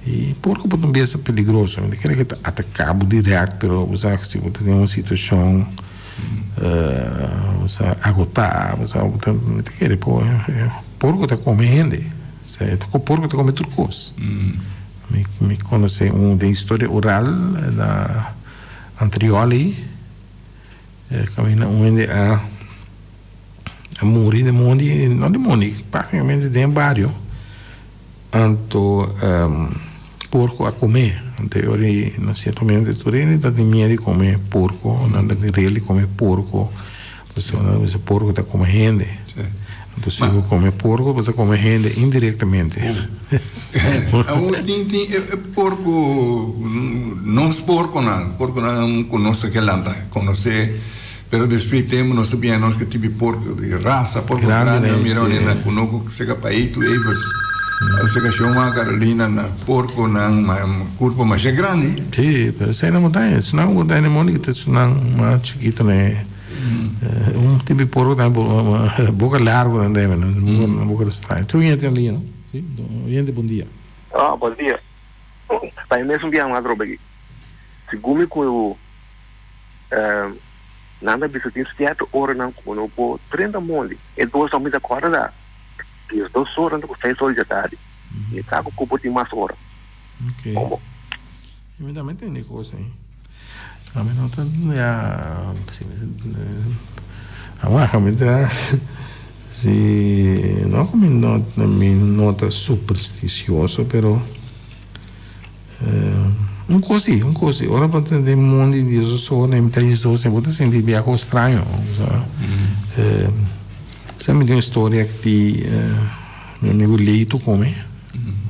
E porco por ta un besta peligroso, mi ta kere ke ta ataka bo direct, pero bo sa si bo ta den un situacion bo sa agota, bo sa bo ta, mi ta kere por porco ta come hende, porco ta come tur cos. Mi mi conoce un den historia oral na Antrioli caminda un hende a a muri den mondi, no den mondi, practicamente den e bario. Anto porco a come. Anto e ora ei na cierto momento tur hende ta tin miedo di come porco, nan ta tin rel di come porco, pasobra nan bisa porco ta come hende. Anto si bo come porco bo ta come hende indirectamente. Awor tin tin e porco, nos porconan, porconan cu nos ta ke lanta conoce. Pero despues tempo nos ta biña nos ke tipi porco di rasa, porco grandi, no mira manera na kunuku seka Paito Evers, seka Shoma Carolina na porconan kurpo masha grandi. Si, pero esei na montaña, esnan ku ta den mondi ta esnan mas chikito ne un tipi porco tambe boka largo nan ta yama, boka ta straño. Tur hende tin liña no? Si, oyente bon dia. Ah, bon dia. Pa e mesun biaha mas atrobe aki. Segun mi ku Nan ta bisa tin cierto oranan cu bo no por 30 mondi. E dos nan mi ta corda da 12 ora anto cu 6 ora dja tardi. Mi sa cu bo tin mas ora. Ok. Como? Mi tambe tende cos ahi. Ami no ta ya awa mi ta si no cu mi no mi no ta supersticioso pero. Un cos si, un cos si. Ora bo ta den mundo di esos sola y ta dos, bo ta sinti biaho straño. Sa mi tin un historia di mi amigo Leito come,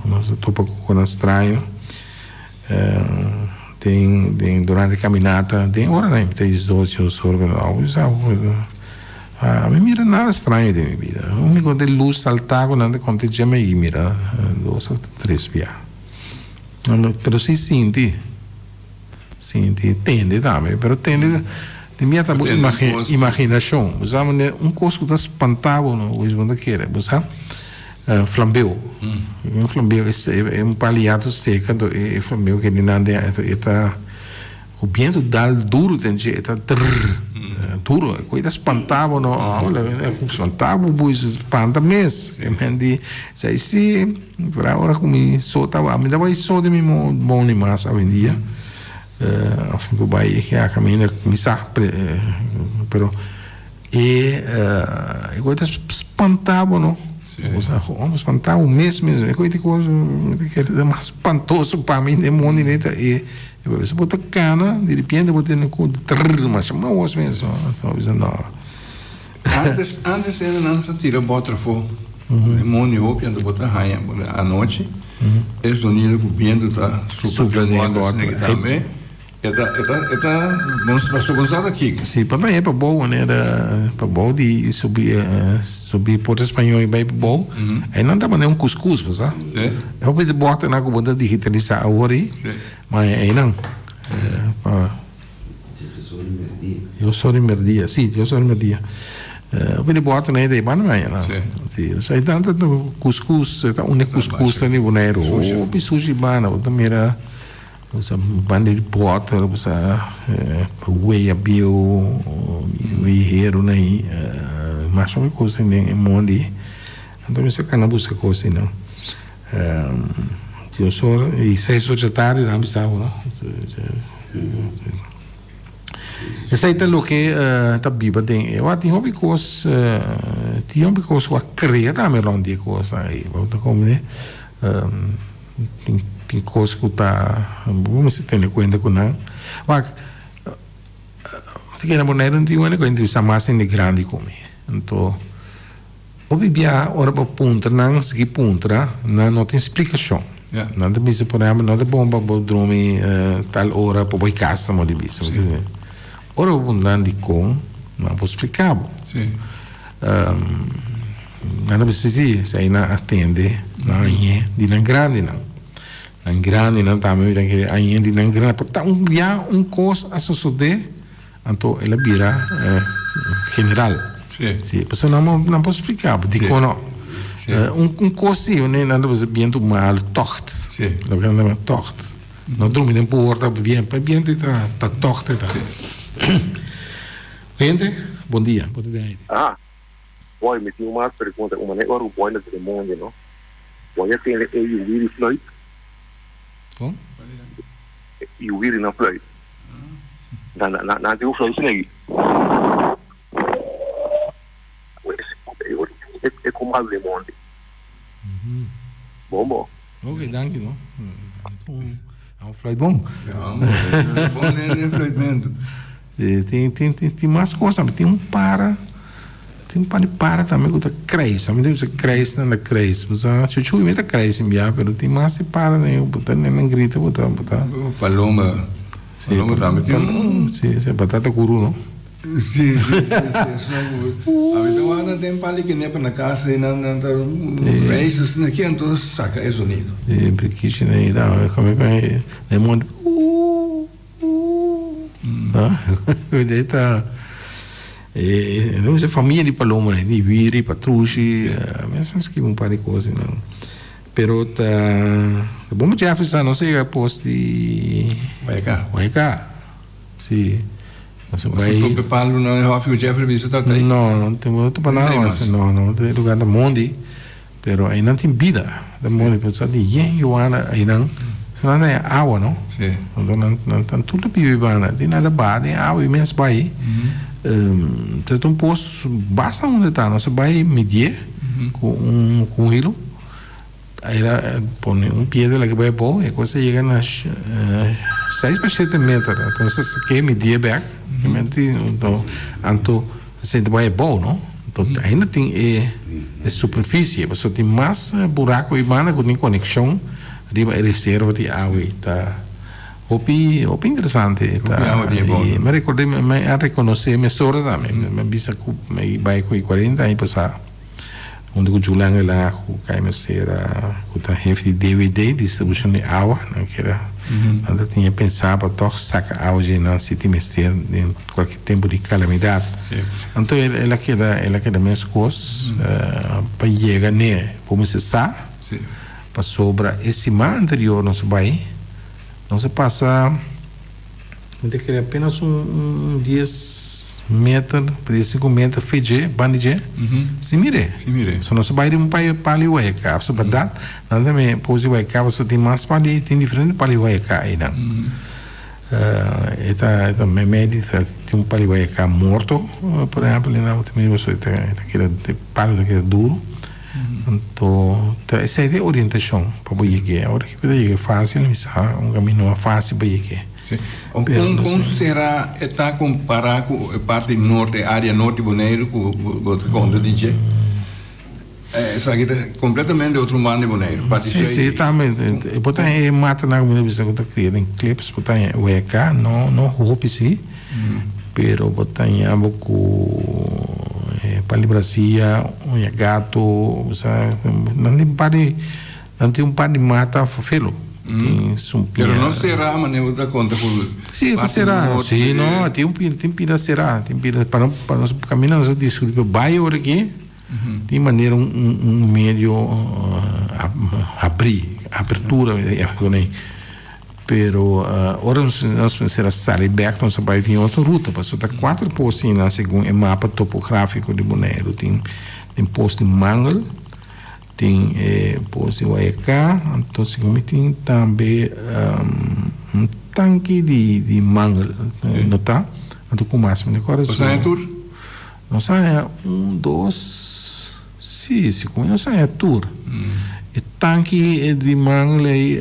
nos ta topa cu cosnan straño den den durante caminata den oranan ta diesdos ora Ami mira nada straño den mi bida. Unico de luz salta cu nan ta conta dje mi a mira dos of tres bia. Pero si sinti, sinti, tende tambe, pero tende den mi ta bo imaginacion. Bo sa manera un cos cu ta spanta bo no, bo ta kere, bo sa flambeu. Un flambeu e un paliato seca anto e flambeu ke di nan den e ta. Ku bientu dal duru den dje, e ta drrr, duru. E koi ta spanta bo no. Spanta bo bui, spanta mes. E men di, esei si, pero ora ku mi so tabata, mi tabata so den mi moni mas awendia. Of mi por bai e kaminda, mi sa, pero e koi ta spanta bo no. Spanta bo mes mes. E koi ta kos mas spantoso pa mi den mondi neta e. E por eso bo ta cana, di repente bo tene cu trrr, masha maos mes. Bo bisa no. Antes, antes ene nan sa tira boter afo. Den mondi hopi anto bo ta haña anochi e sonido cu biento ta supla den boter asina ki tambe. E ta, e ta, e ta, bon, paso bon sa ta kiko. Si, pa nan e pa bou, manera pa bou di subi, subi Puerto Español y bai pa bou, ahí nan tabata un cuscus, bo sa. Si. E hopi di bòrtenan ku bo ta digitalisá awor ei, Si. ma einan, pa. Dios ora di merdia, si, Dios ora di merdia. Hopi di bòrtenan ei ta e banda mi aña nan. Si. Si, so ei nan ta cuscus, ta un e cuscus ta di Boneiru, hopi sushi banda, bo ta mira. Bo sa banda di bòter, bo sa wea bieu, wea heru na ei, mas hopi kos tin den e mondi. Anto mi sa kana buska kos ei nan. Dios ora, i seis ora dja tardi nan a bisa bo, no? Esei ta loke ta biba den e. Wak tin hopi kos, tin hopi kos ku a krea tambe rònt di e kosnan ei. Bo ta komprende? Tin tin kos ku ta bo mester tene kuenta ku nan. Wak, ta kere na Boneiru no tin wende ku a entrevistá mas hende grandi ku mi. Anto, hopi bia ora bo puntra nan, sigui puntra, nan no tin splikashon. Nan ta bisa, por ehèmpel, no ta bon pa bo drumi tal ora pa bo bai kas, nan bo di bisa. Ora bo puntra nan dikon, nan por splika bo. Nan a bisa si, si nan a tende nan añe di nan grandinan. Nan grandinan tambe mi ta kere añe di nan grandinan. Por ta un bia un kos a sosodé, anto el a bira general. Si, pasobra nan nan por splika bo dikon no. Un kos si, nan ta bisa bientu malu, tògt. Loke nan ta yama tògt. No drumi den porta, bientu ta tògt e ta. Gente, bon dia. Bo ta den aire. Ah, boy, mi tin un mas pregunta. Un manera ora ku boy na Drummond, no? Boy a tende e yuwiri fluit? Kon? E yuwiri na fluit. Na, na, na, nan tin un fluit snegi. E, e komal den mondi. Bon bo. Ok, danki no. Un fluit bon. Ja, bon den fluitmento. Tin tin tin tin mas kos tambe tin un para tin un par di para tambe ku ta kruis ami ta bisa kruis nan ta kruis bo sa chuchuy mi ta kruis in bia pero tin mas di para nan bo ta nan grita bo ta bo ta Paloma paloma tambe tin un si si batata kuru no si si si si esnan ku ami ta wak nan den pali kenepa na kas ei nan nan ta reis asina ki anto saka e sonido si prikishi nan ei tambe kome kome den monti ooh. Dei ta e famia di paloma nei di wiri patrushi mi a skibi un par di kos einan pero ta bon pa Jeffrey sa nos a yega post di Guayacá Guayacá si nos a bai Boso topa e palu nan e hòfi ku Jeffrey bisa ta ta ei no no no topa nada mas no no e lugar ta mondi. Pero einan tin bida. Ta mooi pa sa di yen Johanna einan so nan ta awa no. Sí. Anto nan nan tan tur ta biba banda. Tin nan ta baha den awa y mes bai. Ta un pos basta unda ta. Nos a bai midié ku un ku un hilo. Era pone un piedra la ke bai abou e kos a yega na seis pa shete meter. Entonces ke midié bek. Anto Esei ta bai abou, no? Enton ainda tin e e superficie, pasobra tin mas buraco ei banda cu tin conexion riba e reserva di awa ei. Ta hopi hopi interesante. Hopi awa tin abou, no? Mi a recorda, mi a reconoce mesora tambe. Mi a bisa cu mi bai cu e cuarenta aña pasa hunto cu Julian Aguilar cu Kai Mercera cu ta hefe di DWD, distribucion di awa, nan kera nan ta tin e pensa pa tog saca awa dje nan si tin mester den cualkier tempu di calamidad. Anto el a keda el a keda mescos pa yega n'e bo mester sa pasobra e siman anterior nos a bai nos a pasa mi ta kere apenas un dies meter pa dies sinku meter fe dje banda dje sin mir'e so nos a bai riba un pali wayacá pasobra berdad nan ta me pos di wayacá pasobra tin mas pali tin diferente pali wayacá einan. E ta e ta meimei di ta tin un pali wayacá morto por ehempel i nan bo ta mira pasobra e ta keda e palu ta keda duru anto ta esei ta e orientashon pa bo yeg'é ora ki bo ta yega fásil mi sa un kamino mas fásil pa yeg'é. Sí. Kon kon sera e ta kompará ku e parti norte e área norte di Boneiru ku bo ta konta di dje? Esaki ta completamente otro man di Boneiru, parti Sí, sí, tambe. E por ta e matanan ku mi ta bisa ku ta kria den clips, por ta weka, no no hopi sí, pero por ta ña bo ku pali brasia, uña gato, sa, nan tin par di, nan tin un par di mata fofelo, tin sumpia. Pero no será manera bo ta konta ku Sí, ta será. Sí, no, tin un tin pida será, tin pida pa no pa nos kaminda nos a diskutí pa bai ora aki. Tin manera un un medio abrí, apertura mi ta yama kuné. Pero ora nos nos mester a sali bèk nos a bai via otro ruta pasobra ta kuater pos asina segun e mapa topográfiko di Boneiru. Tin tin pos di Mangel, tin e pos di Guayaká, anto segun mi tin tambe un tanki di di Mangel no ta? Anto ku mas mi ta kòrda. Bo sa e tur? Nos a haña un, dos, sí, segun nos a haña tur. E tanki di Mangley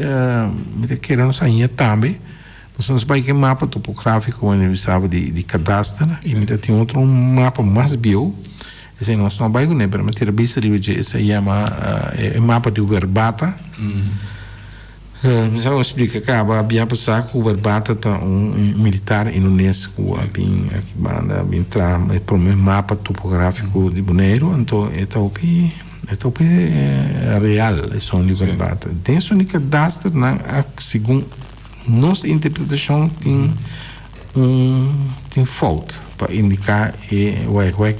mi ta kere nos a haña tambe. Pasobra nos bai ku e mapa topográfiko mi bisa bo di kadaster i mi ta tin otro mapa mas bieu. Esei nos no a bai kuné pero mi a tira bista riba dje. Esei yama e mapa di Werbata. Mi sa bo splika kaba bia pasá ku Werbata ta un militar indones ku a bin aki banda a bin traha e promé mapa topográfiko di Boneiru anto e ta hopi e ta hopi real e son di Werbata. Den son di kadaster nan a segun nos interpretashon tin un tin fout pa indiká e wijk.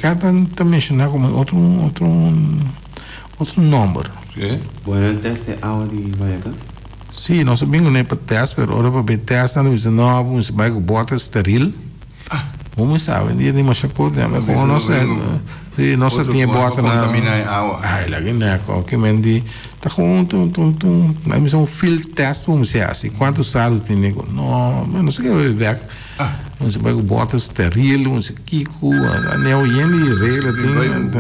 Ta menshoná komo otro otro Otro nomber. Bo nan test e awa di Guayaca? Sí, nos a bin kuné pa test, pero ora pa bin test nan a bisa no, bo mester bai ku bòter steril. Bo mi sa, awendia tin masha kos, ya mi komo nos sí, nos a tin e bòter nan. Kontamina e awa. Ai, laga e nèk, oke men di, ta kon un, un, un, nan bisa un field test bo mester hasi, kuantu salu tin den ku, no, no se kere bebe bèk. Bo mester bai ku bòter steril, bo mester kiko, neo yen di regla tin.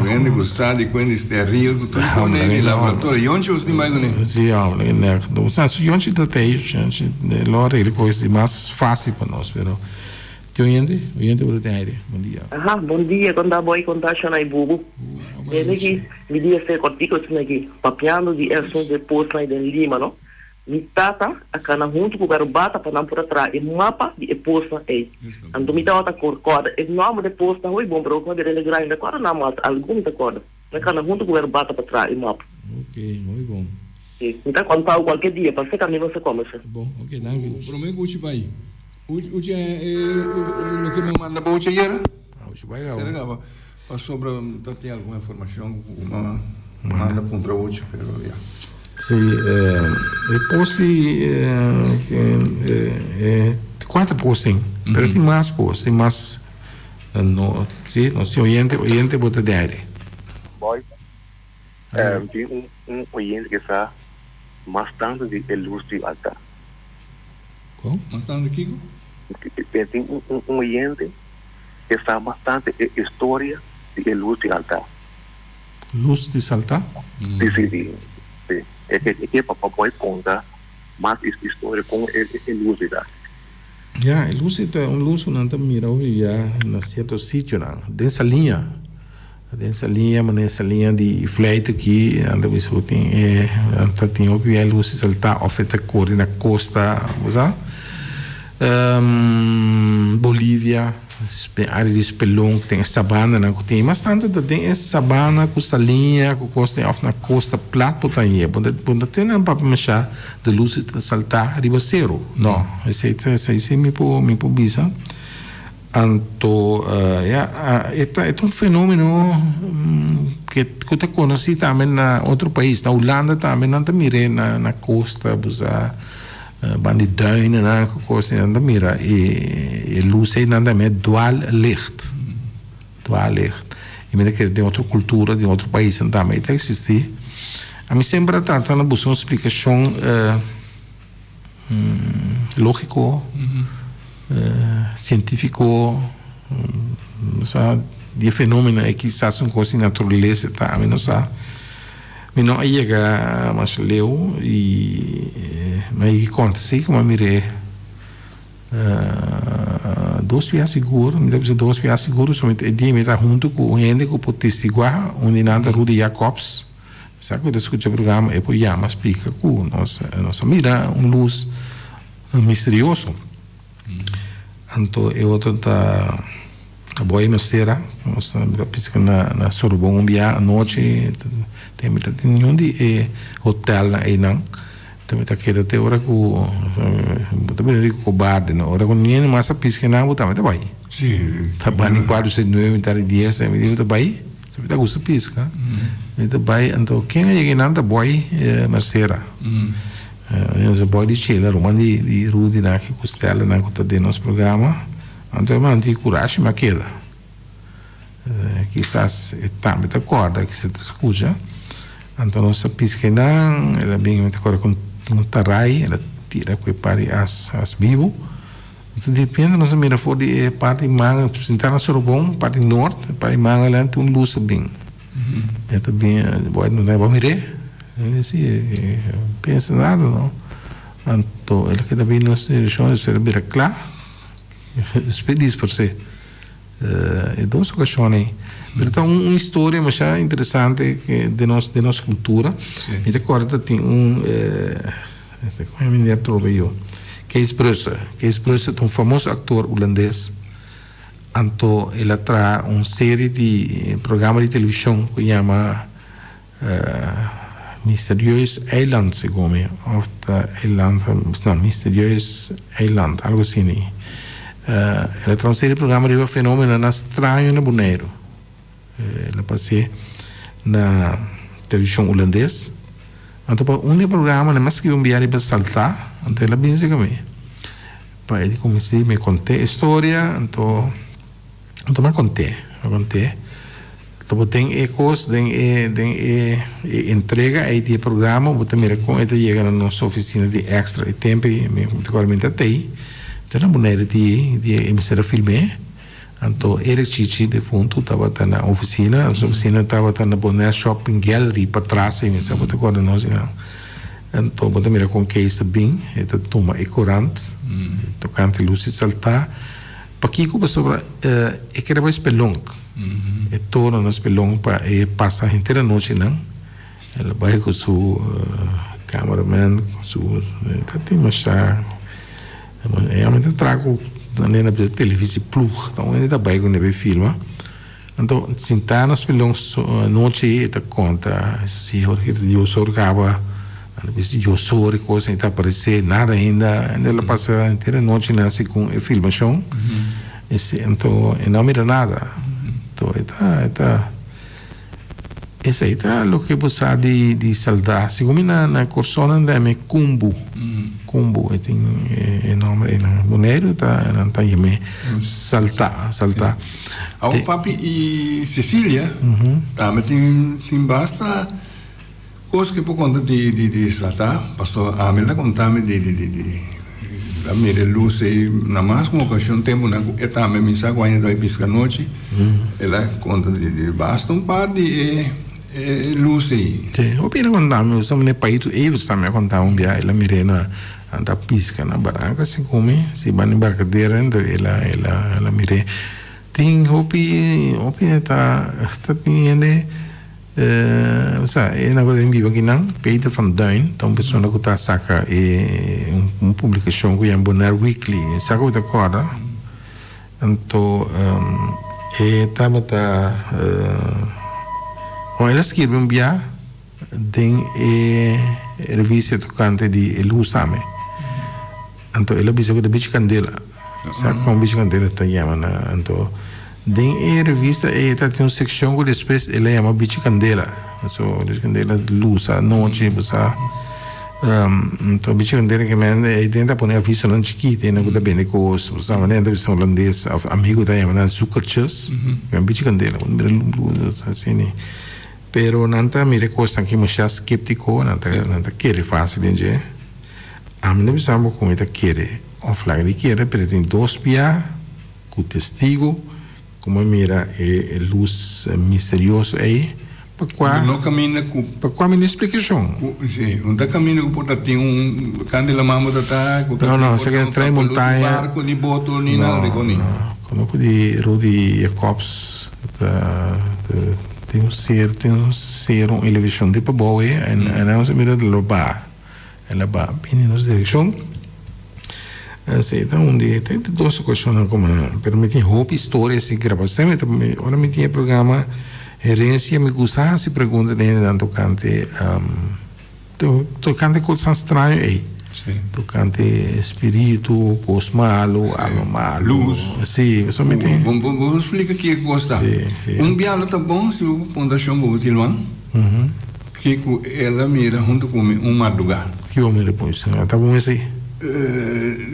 Hende ku sa di kuen di steril ku tur pone di laboratorio. Yonchi os tin bai kuné? Si, hombre, nek. Su yonchi ta tei, yonchi lo a regla kos di mas fácil pa nos, pero tin oyente? Oyente por tin aire. Bon dia. Aha, bon dia, kon ta boy, kon ta Shana i Bubu. Tende ki mi dia ser kortiko asina aki, papiando di e asuntu di e posnan den Lima, no. Mi tata a kana huntu ku Garubata pa nan por a traha e mapa di e posnan ei. Anto mi tabata kòrda e nòmber di e posnan hopi bon, pero ku a bira hende grandi mi ta kòrda nan mas, algun mi ta kòrda. Mi a kana huntu ku Garubata pa traha e mapa. Ok, hopi bon. Si, mi ta konta bo kualke dia, pas'e ku ami nos a kòmbersá. Bon, ok, danki. Promé ku Uchi bai, Uchi e loke mi a manda pa Uchi ayera? Uchi bai kaba. Pasobra mi ta tin algun informacion cu mi manda puntra Uchi, pero ya. Si, e post di e cuater post tin, pero tin mas post, tin mas, no, si, nos tin oyente, oyente bo ta den aire. Boy, tin un un oyente ke sa mas tantu di e lus di altar. Kon? Mas tantu di kiko? Tin un un oyente E sa bastante e historia di e lus di altar. Lus di saltá? Si, si, si. Si. E e ke pa pa boy konta mas e historia kon e e lus di ta. Ya, e lus ta un lus ku nan ta mira hopi ya na sierto sitionan. Den Saliña, den Saliña, manera Saliña di Vlijt aki, nan ta bisa ku tin e, nan ta tin hopi bia e lus di saltá òf e ta kore na kosta, bo sa. Bolivia, den área di Spelonk, den e sabananan ku tin. Mas tantu ta den e sabana ku saliña ku kos den òf na kosta plat bo ta hañ'é. Bo bo ta tene nan papia mashá de lus ta saltá riba seru. No, esei ta esei si mi por mi por bisa. Anto ya e ta e ta un fenómeno ke ku ta konosí tambe na otro pais. Na Hulanda tambe nan ta mir'é na na kosta bo sa. Ban di duinennan ku kos ei nan ta mira e lus ei nan ta yama dwaallicht. Dwaallicht. I mi ta kere den otro kultura, den otro paisnan tambe e ta eksistí. Ami semper a trata na buska un splikashon lógiko, sientífiko, sa di e fenómeno ei kisas un kos di naturalesa ta, ami no sa. Mi no a yega mas leu y mi a yega conta si como a mir'é Dos bia sigur, mi ta bisa dos bia sigur, so mi ta e dia mi ta huntu ku un hende ku por testiguá, un di nan ta Rudy Jacobs. Mi sa ku e ta skucha e programa, e por yama splika ku nos nos a mira un lus misterioso. Anto e otro ta Boy Mercera, nos ta piska na na Sorobon un bia anochi, te mi ta tin niun di e hotelnan einan. Te mi ta keda te ora ku bo ta bira di kobarde no, ora ku niun mas a piska nan bo tambe ta bai. Ta bani kuater seis nuebe mitar di dies mi di bo ta bai, mi ta gusta piska, mi ta bai anto ken a yega einan ta Boy Mercera. Nos a boy di Sheila ruman di di Rudy nan aki ku Stella nan ku ta den nos programa. Anto e manti kurashi mi a keda. Kisas e tambe ta kòrda kisa ta skucha. Anto nos a piska einan, el a bin mi ta kòrda ku un tarai, el a tira ku e par di as as bibu. Anto di repente nos a mira for di e parti manga, sinta na Sorobon, parti nort, e parti manga lan tin un lus ta bin. E ta bin, bo a mir'é? Mi di si, no pensa nada no. Anto el a keda bin nos direccion, despues el a bira cla, despues dispers'é. E dos ocasion ei. Pero ta un historia masha interesante den nos den nos cultura. Mi ta corda ta tin un como mi a trobe yo? Kees Brusse. Kees Brusse ta un famoso actor hulandes. Anto el a traha un serie di programa di television cu yama Mysterieus Eiland segun mi of ta Eiland no Mysterieus Eiland algo asina el a traha un serie di programa riba fenomenonan straño na Boneiru el a pas'e na television hulandes anto pa un di e programa nan a scribi un bia riba Saltá anto el a binse cu mi. Pa e di kuminsá mi kont'é e storia, anto anto mi a kont'é, mi a kont'é. Anto bo den e kos, den e den e e entrega ei di e programa bo ta mira kon e ta yega na nos ofisina di Extra. E tempu ei mi ta kòrda mi ta tei, mi ta na Bonaire di di e mester a film'é. Anto Eric Chichi defuntu tabata na ofisina, nos ofisina tabata na Bonaire Shopping Gallery patras ei, mi sa bo ta kòrda nos einan. Anto bo ta mira kon Kees ta bin, e ta tuma e korant tokante lus di saltá. Pakiko? Pasobra e kere bai spelonk. E torno na spelonk pa e pasa henter anochi nan. El a bai ku su cameraman, su ta tin masha e homber ta traha ku nan a bisa televisi ploeg. Ta un hende ta bai ku nan bai filma. Anto sintá na spelonk anochi e ta konta si ora ki Dios sor kaba, nan ta bisa Dios sor e kos ta aparesé nada ainda. El a pasa henter anochi nan segun e filmashon. Anto e no a mira nada. Anto e ta e ta. Esei ta loke bo sa di di saldá. Segun mi na na Kòrsou nan ta yam'é kumbu. Kumbu e tin e nòmber ei. Na Boneiru ta nan ta yam'é saltá, saltá. Awor papi i Cecilia tambe tin tin basta kos ke por konta di di di saltá. Pasobra ami ta konta mi di di di di a mira e lus ei na mas ku un okashon tempunan ku e tambe mi sa ku aña ta bai piska anochi. El a konta di di basta un par di e e lus ei. Sí, hopi el a konta mi, usa mane Paito Evers tambe a konta un bia, el a mir'é na anta piska na baranka segun mi, si banda embarkadera ento el a el a el a mir'é. Tin hopi hopi ta ta tin hende osea e nan ku ta biba akinan, Peter van Duin ta un persona ku ta saka e un publikashon ku yama Bonaire Weekly, sa ku bo ta kòrda? Anto e tabata bon el a skirbi un bia den e revista tokante di e lus tambe. Anto el a bisa ku ta bichi kandela. Sa kon bichi kandela ta yama na anto den e revista ei ta tin un sekshon ku despues el a yama bichi kandela. So bichi kandela lus anochi bo sa. Anto bichi kandela ke men ei den ta pone avisonan chikito ei nan ku ta bende kos bo sa manera nan ta bisa holandes of amigo ta yama nan zoekertjes men bichi kandela bo ta mira lum lum asina pero nan ta mira e kosnan aki masha skeptiko nan ta nan ta kere fasil den dje ami no bisa bo kon e ta kere of laga di kere pero tin dos bia ku testigo ku mi a mira e lus misterioso ei. Pa kua. No kaminda ku. Pa kua mi no splikashon. Ku, si, un ta kaminda ku por ta tin un kante laman bo ta ta, ku ta No, tin no, por esaki ta ta un trae tapalus di montaña. barko, ni boto, ni nada No, di koni. no. Kono ku di Rudy Jacobs ta, ta tin un ser, tin un ser, un elevashon di pabou ei, en, en nos a mira lo baha. El a baha bini nos direkshon. Esei ta un di, ta dos okashonnan ku mi, pero mi tin hopi historia si graba. Semper mi ta, ora mi tin e programa Herencia mi gusta hasi pregunta den hendenan tokante tokante kosnan straño ei. Tokante spiritu, kos malu, alma malu. Lus. Si, pasobra mi tin. Bo bo splika ke kos ta. Un biaha lo ta bon si bo punta shon bo tin luan. Kiko el a mira huntu ku mi un mardugá. Kiko mira pues? A ta bon esei?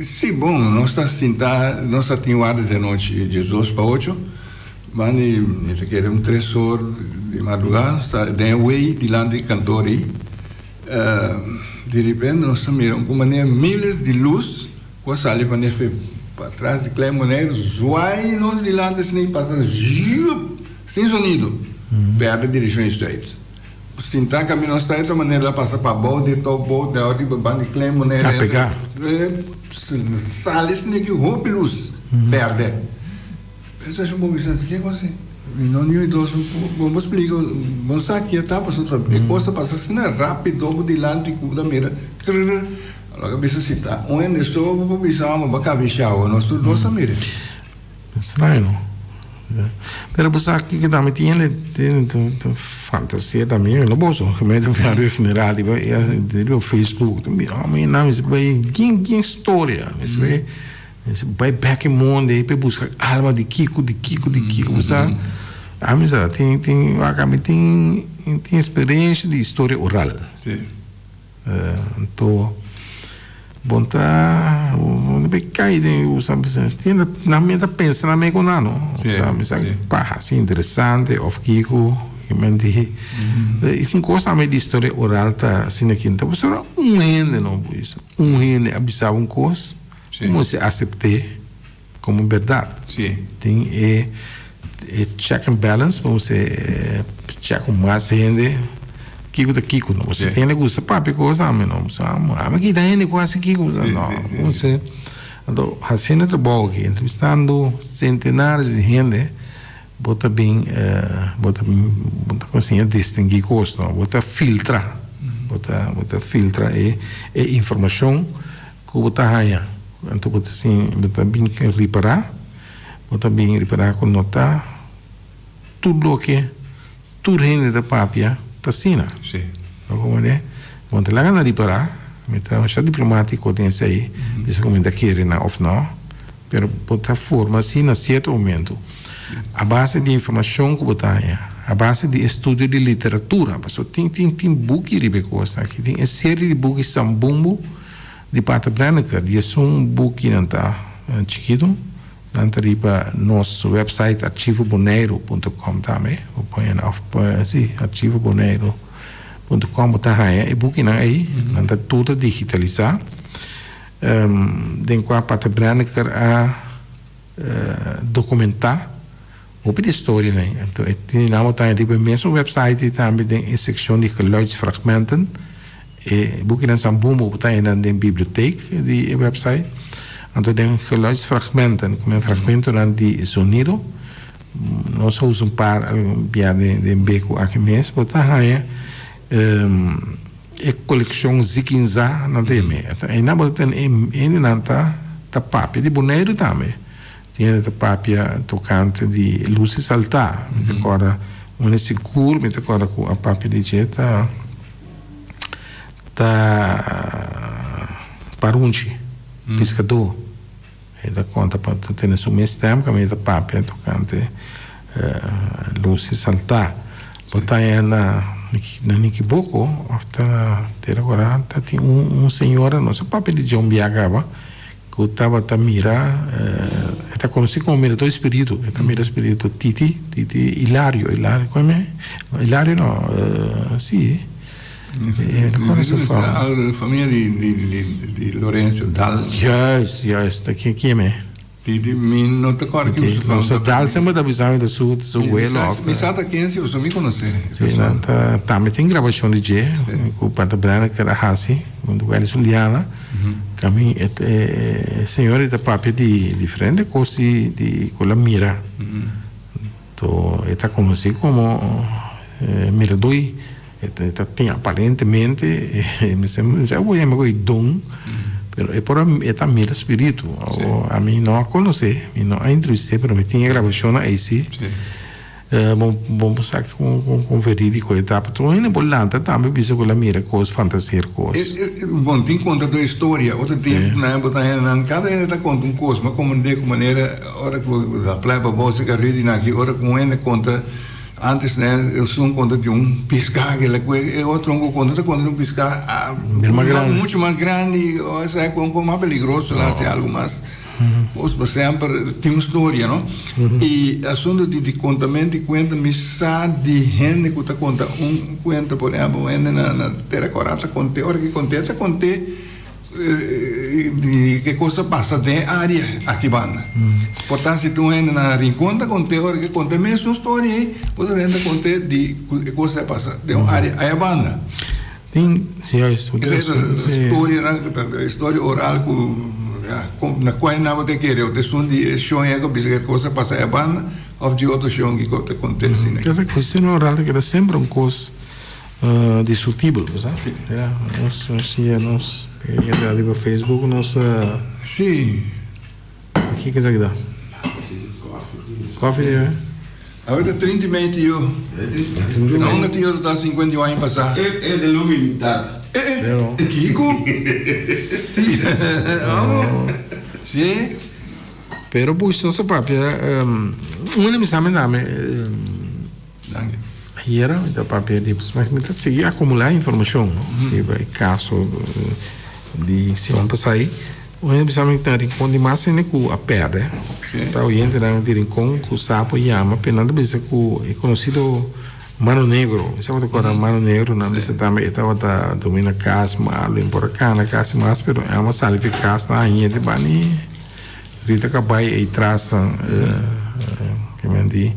Sí, bon, nos ta sintá, nos ta tin warda di anochi diesdos pa ocho, banda mi ta kere un tres or di mardugá, nos ta den e wei dilanti di kantor ei, di repente nos ta mira un manera miles di lus ku a sali pa nefe patras di Klein Boneiru, zwaai nos dilanti asina i pasa zjup, sin sonido, pèrdè direkshon i straight. Sinta camino sta e manera la pasa pa abou di e touwboot de riba ban di klein moneda. A pega. Sali sneki hopi luz berde. Pensa shi bo bisa ke cos e? Mi no ni dos bo bo splica bo sa ke ta pasobra e cos a pasa asina rapido bo dilanti cu bo ta mira krrr aloke a bisa si ta un hende so bo por bisa amo bo a cabisha awo nos tur dos a mira. Extraño no. Pero bo sa kiko tambe tin hende tin fantasia tambe no boso gemeente Barrio General riba riba Facebook ta mira ome nan mester bai gin gin storia mester bai mester bai bek e monde ei pa buska alma di kiko di kiko di kiko bo sa ami sa tin tin wak ami tin tin experiencia di historia oral. Anto bon ta bo ta bay cay den usa bisa tin nan mi ta pensa nan me cu nan no usa mi sa paha si interesante of kico ki men di un cos tambe di historia oral ta asina ki ta pasobra un hende no pues un hende a bisa un cos como si acepte como berdad tin e check and balance pa bo check cu mas hende kico ta kico no si tin hende gusta papia cos ami no ami kita hende cu haci kico no anto haciendo e trabou aki entrevistando centenares di hende bo ta bin bo ta bin bo ta consigue distingui cos no bo ta filtra bo ta bo ta filtra e informacion Ku bo ta haña? Anto bo ta sin, bo ta bin ripará, bo ta bin ripará ku no ta tur loke tur hende ta papia ta asina. Sí. Bo komprendé? Bo no ta laga nan ripará, mi ta masha diplomátiko den esei, bisa ku mi ta kere nan òf no, pero bo ta forma asina na sierto momento a base di informashon ku bo ta haña, a base di estudio di literatura, pasobra tin tin tin buki riba e kos aki, tin e serie di buki Sambumbu. Di Pater Brenneker, di esun bukinan ta chikitu, nan ta riba nos website archivoboneiru punto com tambe, bo por haña of si archivoboneiru punto com bo ta haña e bukinan ei, nan ta tur ta digitalisá, den kua Pater Brenneker a dokumentá hopi di e storianan. Anto e tin nan bo ta haña riba e mesun website ei tambe den e sekshon di geluidsfragmenten. E bukinan San Bumbo bo ta haña nan den biblioteek di e website. Anto den geluidsfragmenten, ku fragmentonan di zonido, nos a usa un par bia den beku aki mes, bo ta haña e kolekshon Zikinza nan ta yam'é. Einan bo ta tene hendenan ta ta papia di Boneiru tambe. Tin hende ta papia tokante di lus di saltá. Mi ta kòrda un hende sigur mi ta kòrda ku a papia di dje ta ta Parunchi, piskadó. E ta konta pa ta tene su mes stem kaminda ta papia tokante lus di saltá. Bo ta haña na na Nikiboko òf ta na Tera Kora ta tin un un señora nos a papia di dje un bia kaba ku tabata mira e ta konosí komo miradó di spiritu e ta mira spiritu Titi Titi Hilario Hilario komo e Hilario no si. Familia di Lorenzo Dals. Juist, juist. Ta ken ken me? Titi, mi no ta kòrda ki su fam. So dal semper ta bisa mi ta su su welo òf. Mi sa ta ken si pasobra mi konosé. Si, nan ta tambe tin grabashon di dje ku Pater Brenneker a hasi huntu ku Elly Juliana. Kami e e señor ei ta papia di diferente kos di di ku el a mira. To e ta konosí komo miradoi. E ta tin aparentemente, mi sa bo yama ku e don, pero e por e ta mira spiritu. Ami no a konosé, mi no a entrevist'é, pero mi tin e grabashonnan ei si. Bo bo por sa kon kon verídiko e ta. Pasobra un hende por lanta tambe bisa ku el a mira kos, fantaseer kos. Bon, tin konta tur historia. Otro tempu nan bo ta hende nan kada hende ta konta un kos. Mi a komprendé ku manera ora ku ta playa pa bo seka redi nan aki, ora ku un hende konta. Antes ne esun konta di un piská ke la kue e otro un ku konta ta konta di un piská mucho mas grandi o esei kon kon mas peligroso la hasi algu mas kos pa semper tin un storia no i asuntu di di kontamento di kuenta mi sa di hende ku ta konta un kuenta por ehempel un hende na na tera kòrá ta kont'é ora ke kont'é ta kont'é. Di ke kos ta pasa den e área aki banda. Por ta si tur hende na Rincon ta kont'é ora ke konta e mesun storia ei, otro hende ta kont'é di ku e kos a pasa den un área aya banda. Tin, si juist. Esei ta storianan ku ta storia oral ku na kua nan bo ta kere o ta esun di e shon ei ku a bisa ku e kos a pasa aya banda òf di otro shon kiko ta kont'é asina. Keda kuestion oral ta keda semper un kos. Discutibel, bo sa? Sí. Ya, nos nos siña nos hende ariba Facebook nos Sí. Kiko esaki ta? Koffie, eh? Awe ta trinta i mei tio. Na unda tio ta 51 aña pasá? E de luminidad. Eh, eh, kiko? Sí. Amo. Sí. Pero bush nos a papia, un hende mi sa mi dame. Danki. Ayera mi ta papia di ma mi ta sigui acumula informacion no riba e caso di siman pasa ayi. Un hende bisa mi ta Rincon di mas hende cu a perde. Ta oyentenan di Rincon cu sa por yama pero nan ta bisa cu e conocido Mano Negro. Mi sa bo ta corda Mano Negro nan bisa tambe e tabata durmi na cas malo y por a cana casi mas pero e amo a sali fi cas nan a hende bani. Rita Cabay ei tras nan ke men di.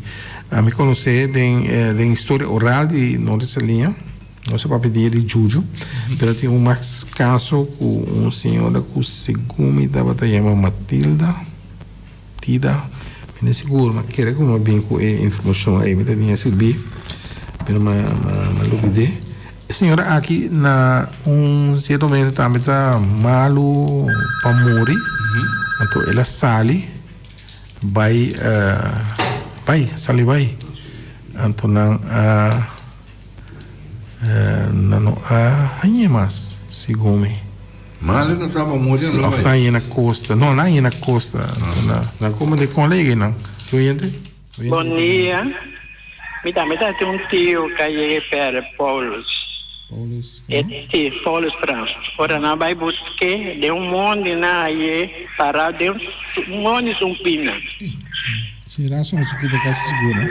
Ami konosé den den historia oral di Norte Saliña, nos a papia dia di Juju, pero tin un mas kaso ku un señora ku segun mi tabata yama Matilda, Tida, mi no sigur, ma kere ku mi a bin ku e informashon ei, mi ta bin a sirbi, pero mi a lubid'é. E señora aki na un cierto momento tambe ta malu pa muri, anto el a sali bai bai sali bai, anto nan a nan no a hañ'é mas segun mi. Malu no ta pa muri anto bai. Of nan hañ'é na costa, no nan hañ'é na costa, nan como de con alegre nan, ki oyente? Bon dia. Mi tambe ta tin un tio ka yega e perde Paulus. Paulus E si, Paulus Frans. Ora nan bai busk'é den un mondi nan haye pará den un mondi sumpina. Sin rasgo no se curba casi sigur, no?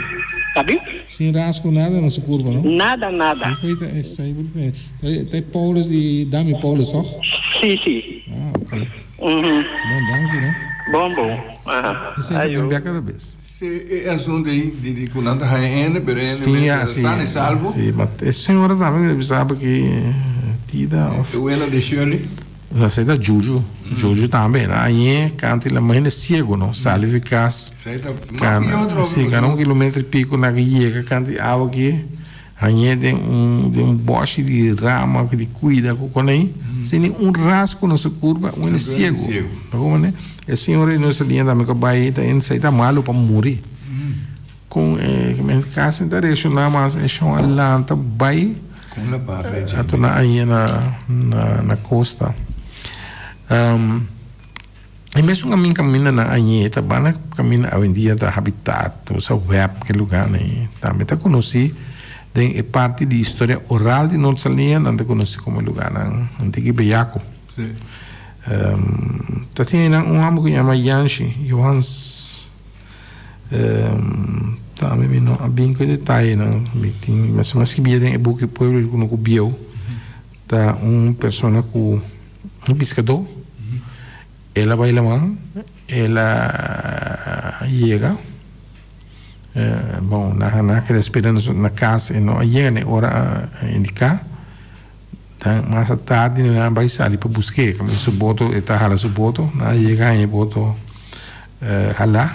Sabi? Sin rasgo nada no se curba, no? Nada, nada. Sí, ta e, ta e Paulus di Dami Paulus, toch? Si, si. Ah, ok. Bon, danki, no? Bon, bon. Aha. Esei ta bon bia cada bes. Si e asunto ei di di ku nan ta haña hende, pero e hende Sí, mes ya, ta sí. san i salvo. Sí, ma e señora tambe debe sabi ki Tida of. E wela di Shirley. No, esei ta Juju. Juju tambe. Nan hañ'é kanti la hende siego, no? Sali di kas. Esei ta mas pió trobe. Sí, kana un kilometro i piko nan ke yega kanti awa aki. Hañ'é den un den un bòshi di rama di kuida ku konei, sin ni un rasgo na su kurpa, un hende siegu. Ta komprendé? E señor ei nos ta diña tambe ku a bai ta hende sa ei ta malu pa muri. Kon e kasi ta reakshoná mas e shon a lanta bai a torna hañ'é na na kosta. E mesun camin caminda nan añe ta banda caminda awendia ta habitat usa web ke lugar nan tambe ta conoci den e parti di historia oral di Noord Saliña nan ta conoci como e lugar nan Antigui Beyaco. Ta tin einan un homber cu yama Yanshi Johans tambe mi no a bin cu e detayenan mi tin mi a skibia den e buki Pueblo di Cunucu Bieu ta un persona cu un piscador. El a bai laman, el a yega. Bon, nan a keda spera nos na kas, e no a yega na e ora indiká. Dan mas atardi nan a bai sali pa busk'é, kaminda su boto, e ta hala su boto, nan a yega haña e boto halá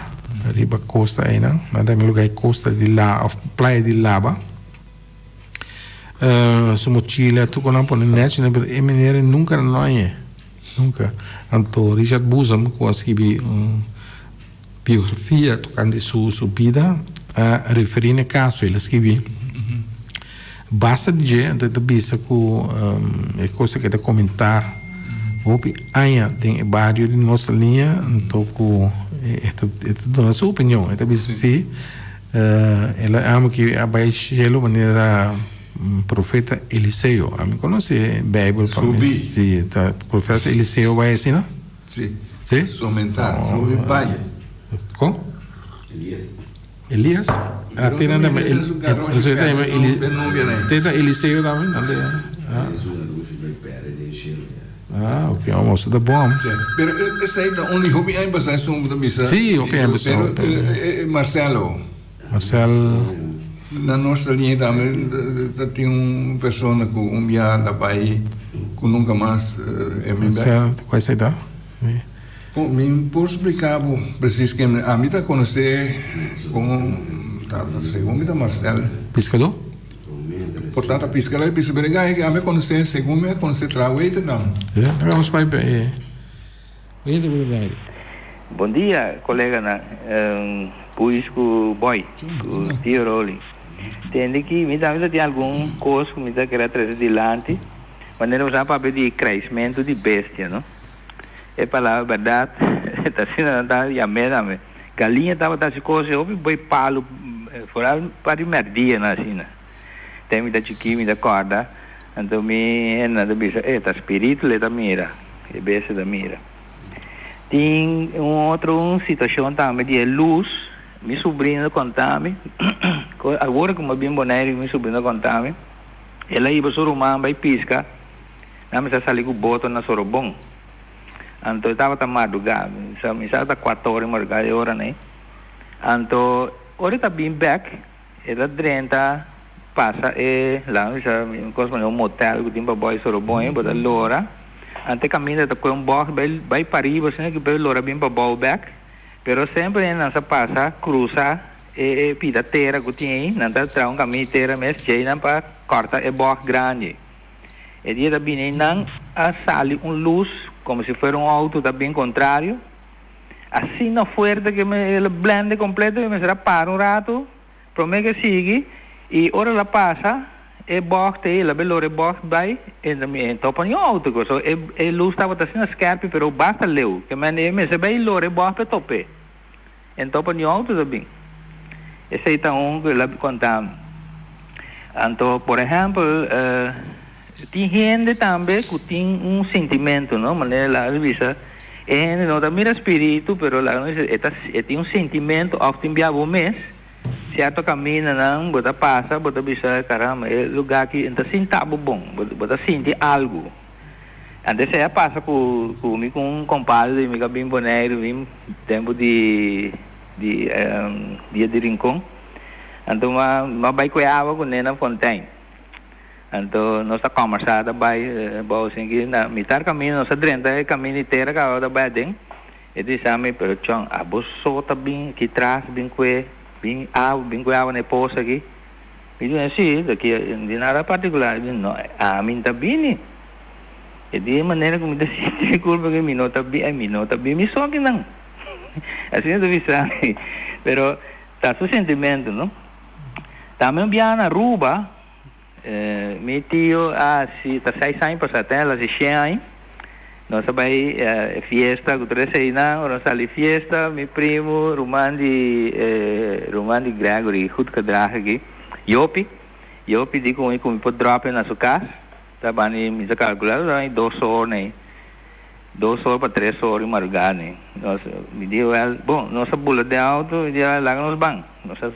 riba kosta einan. Nan ta yama e lugá ei kosta di la òf playa di Laba. Su mochila tur ku nan pone nèchi pero e manera nunka nan no hañ'é, nunka. Anto Richard Boezem ku a skibi un biografia tokante su su bida a referí na e kaso, el a skibi basta di dje, anto e ta bisa ku e kos ku e ta komentá hopi aña den e bario di Nos Liña, anto ku e ta duna su opinion, e ta bisa si. El a amo ki a bai shelu manera profeta Eliseo. Ami konosé Beibel pa mi. Subi. Si, ta profeta Eliseo bai asina? Si. Si? Somentá, subi bai. Kon? Elias. Elias? Ah, te nan tambe El, te ta Eliseo tambe? Nan te, ah. Ah, ok, amo, so ta bon. Sí, pero esei ta un di hopi aña pasá esun bo ta bisa. Sí, hopi aña pasá. Pero Marcelo. Marcel. Na nos liña tambe ta tin un persona ku un bia ta bai ku nunka mas e mi bek. Marcel, kua esei ta? Kon mi por splika bo presis ken ami ta konosé komo ta segun mi ta Marcel. Piskadó? Por tanta pisca la bisa pero e ami a conoce segun mi a conoce tra waiter nan. Ya, vamos pa e oyente por ta aire. Bon dia coleganan Puis cu Boy cu Tio Rolly. Tende ki mi tambe ta tin algun cos cu mi ta kere a trece dilanti manera bo sa papia di kruismento di bestia no. E palabra berdad ta asina nan ta yam'e tambe. Galiña tabata haci cos e hopi boy palu foral pa di merdia nan asina. Te mi ta chikí mi ta corda anto mi hendenan ta bisa e ta spiritu le ta mira e bestia ta mira. Tin un otro un situacion tambe di e luz mi subrino ta conta mi awor cu mi a bin Bonaire mi subrino ta conta mi el a hiba su ruman bay pisca nan mester a sali cu boto na Sorobon. Anto e tabata madrugá, mi sa mi sa ta kuater ora di madrugá e ora nei. Anto ora e ta bin bèk, e ta drenta pasa e laga mi bisa un kos manera un motel ku tin pa bòi Sorobon ei, bo ta lora. Anto e kaminda ta kohe un bòg bai bai pariba asina ki bai lora bin pabou bèk. Pero semper nan sa pasa krusa e e pida tera ku tin ei, nan ta traha un kaminda di tera mes djei nan pa kòrta e bòg grandi. E dia ta bini nan a sali un lus como si fuera un auto ta bin contrario, asina fuerte que me el a blende completo y mester a para un rato prome que sigui y ora el a pasa e bocht ey el a bay lora e bocht bay e ta mi topa ni un auto cu so e e lus tabata asina skerpi pero basta leu ke men e mester bay lora e bocht pa e tope. En topa ni auto ta bin. Esey ta un cu el a conta mi. Anto, por ehempel, tin hende tambe cu tin un sintimento, no? Manera el a bisa, e hende no ta mira spiritu, pero laga nos bisa, e ta, e tin un sintimento of tin bia bo mes, cierto camindanan bo ta pasa, bo ta bisa, caramba, e lugar aki, N ta sinta bo bon, bo ta sinti algo. Antes esei a pasa ku ku mi ku un kompadre di mi ku a bin Boneiru bin tempu di di dia di Rincon. Anto mi a bai kue awa ku Nena Fontein. Anto nos ta kòmbersá ta bai bou asin na mitar kaminda nos a drenta e kaminda di tera ku awa ta bai aden. E ta bisa mi, pero Chon, abo so ta bin aki tras bin kue bin awa bin kue awa na e pos aki? Mi di, Si, ta ki di nada partikular. E di, No, ami n'ta bini. E di, E manera ku mi ta sinti mi kulpa ku mi no ta bini, mi no ta bini mi so akinan. Asina ta bisa mi. Pero ta su sentimentu, no? Tambe un biaha na Aruba, mi tio a hasi, ta seis aña pasá, ten el hasi shen aña. Nos a bai e fiesta ku tur eseinan, ora nos sali fiesta mi primu ruman di ruman di Gregory goed gedrag aki, Jopi, Jopi di ku mi ku mi por drop e na su kas, ta bani mi ta kalkula ta bani dos or nei, dos or pa tres or di marugá nei, nos mi di wèl bon nos a bula den auto mi di wèl laga nos ban, nos a